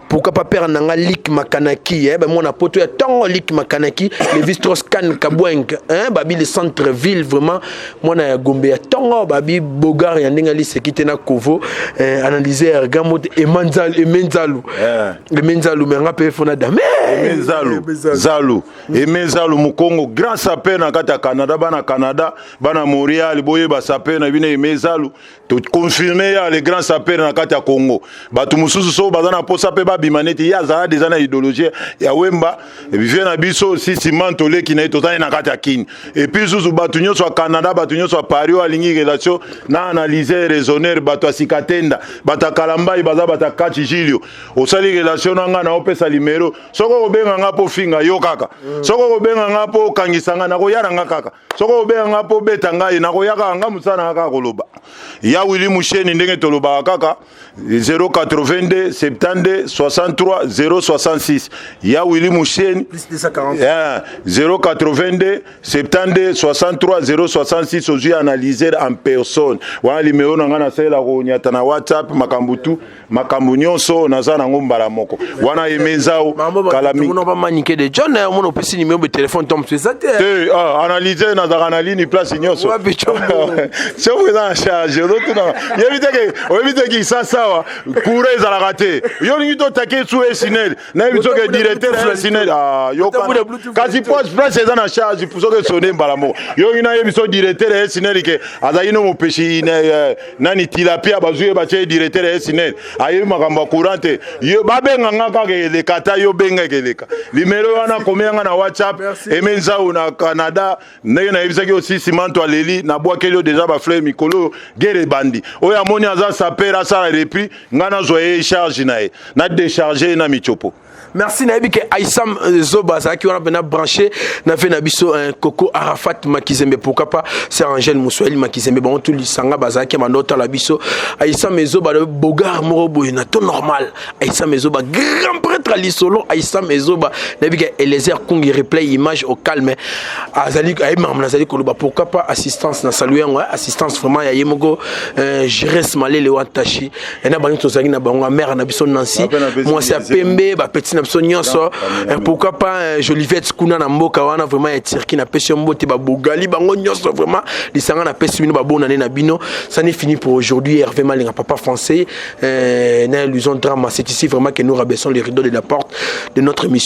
Pourquoi pas père nanga Lik Makanaki, bamona poto ya ntongo, Lik Makanaki, Levis Troscan Kabweng, babi le centre ville vraiment, mwana ya Gombe ya ntongo, babi Bogar ya ndenge aliseki te na Kovo. Analyse ergamo Emenzalu, Emenzalu, me nga mpe fona dame. Emenzalu Zalu, Emenzalu Mokongo, grand sapeur na kati ya Canada. Bana Canada, bana Montréal, boyeba sapeur na bino Emenzalu. Toconfirme ya le grand sapeur na kati ya Congo. Bato mosusu so baza na posa mpe babima neti ye, azala deja na idéologie ya Wemba. Vie na biso sisima toleki na ye, tozali na kati ya Kini. Et puis susu bato nyonso ya Canada, bato nyonso ya Paris oyo alingi relation na analyse raisonner, bato ya Sikatenda, bato ya Kalambai, baza bato ya Kachi Gilio, osali relation na ngai, na opesa limero. Soki okobenga nga mpo finga yo kaka, soki okobenga nga mpo okangisa nga, nakoya na nga kaka. Soki obenga nga mpo obeta ngai, nakoya kaka. Nga mosala na nga kaka koloba. Ya Wili Musheni, ndenge tolobaka kaka, 082 72 63 066. Ya Wili Musheni, 082 72 63 066. Ozwi analyser en personne wana limero na ngai, nasalela konyata na WhatsApp, makambo tu, makambo nyonso naza nango mbala moko wana. Emezao. Kalami de John, omona opesi numéro de téléphone to mosu eza te. Te, analyse nazalaka na lini place nyonso. Soki eza na charge, ozotuna, yebi teke, oyebi te Kisasa awa courant ezalaka te. Yo olingi totake su esinel, nayebi soki directeur ya esinel yokana, kasi place eza na charge, soki esone mbala moko. Yo olingi nayebi so directeur ya esinel ke azalaki no mopesi nani tilapia, bazwi ye, batie directeur ya esinel. Ayebi makambo ya courant te. Yo babenga nga kaka eleka, ata yo benga ekeleka. Limero wana komi yanga na WhatsApp. Eme Nzau na Canada, ndenge nayebisaki yo, sisi manto aleli, nabwakeli yo deja bafleur. Mikolo oyo guerre ebandi, oyo amoni aza sapeur, asala repli, ngai nazwa ye charge na ye, na décharge ye na michopo. Merci. Nayebi ke Aissam Zoba azalaki wana mpena branché na ve na biso, Koko Arafat Makizembe, pourquoi pas sœur Angèle Moswahili Makizembe. Bango tu lisanga bazalaki bando otala biso. Aissam Ezoba, bogar moko boye na to normal. Aissam Ezoba, grand prêtre lisolo. Aissam Ezoba, nayebi ke Eliezer Kungi, replay image au calme, azali ayebi makambo nazali koloba. Pourquoi pas assistance na salu yango, assistance vraiment ya ye moko, Jires Malele Wantashi na bango. Tozalaki na bango, mare na biso Nancy, mwasi ya pembe, bapeti na biso nyonso. Pourquoi pas Jolivette kuna na mboka wana vraiment ya Turquie, napesi yo mbote. Babogali bango nyonso vraiment, lisanga napesi bino babonane na bino. Ça n'est fini pour aujourd'hui. Hervé Malinga, papa français, na illusion drama, c'est ici vraiment que nous rabaissons les rideaux de la porte de notre émission.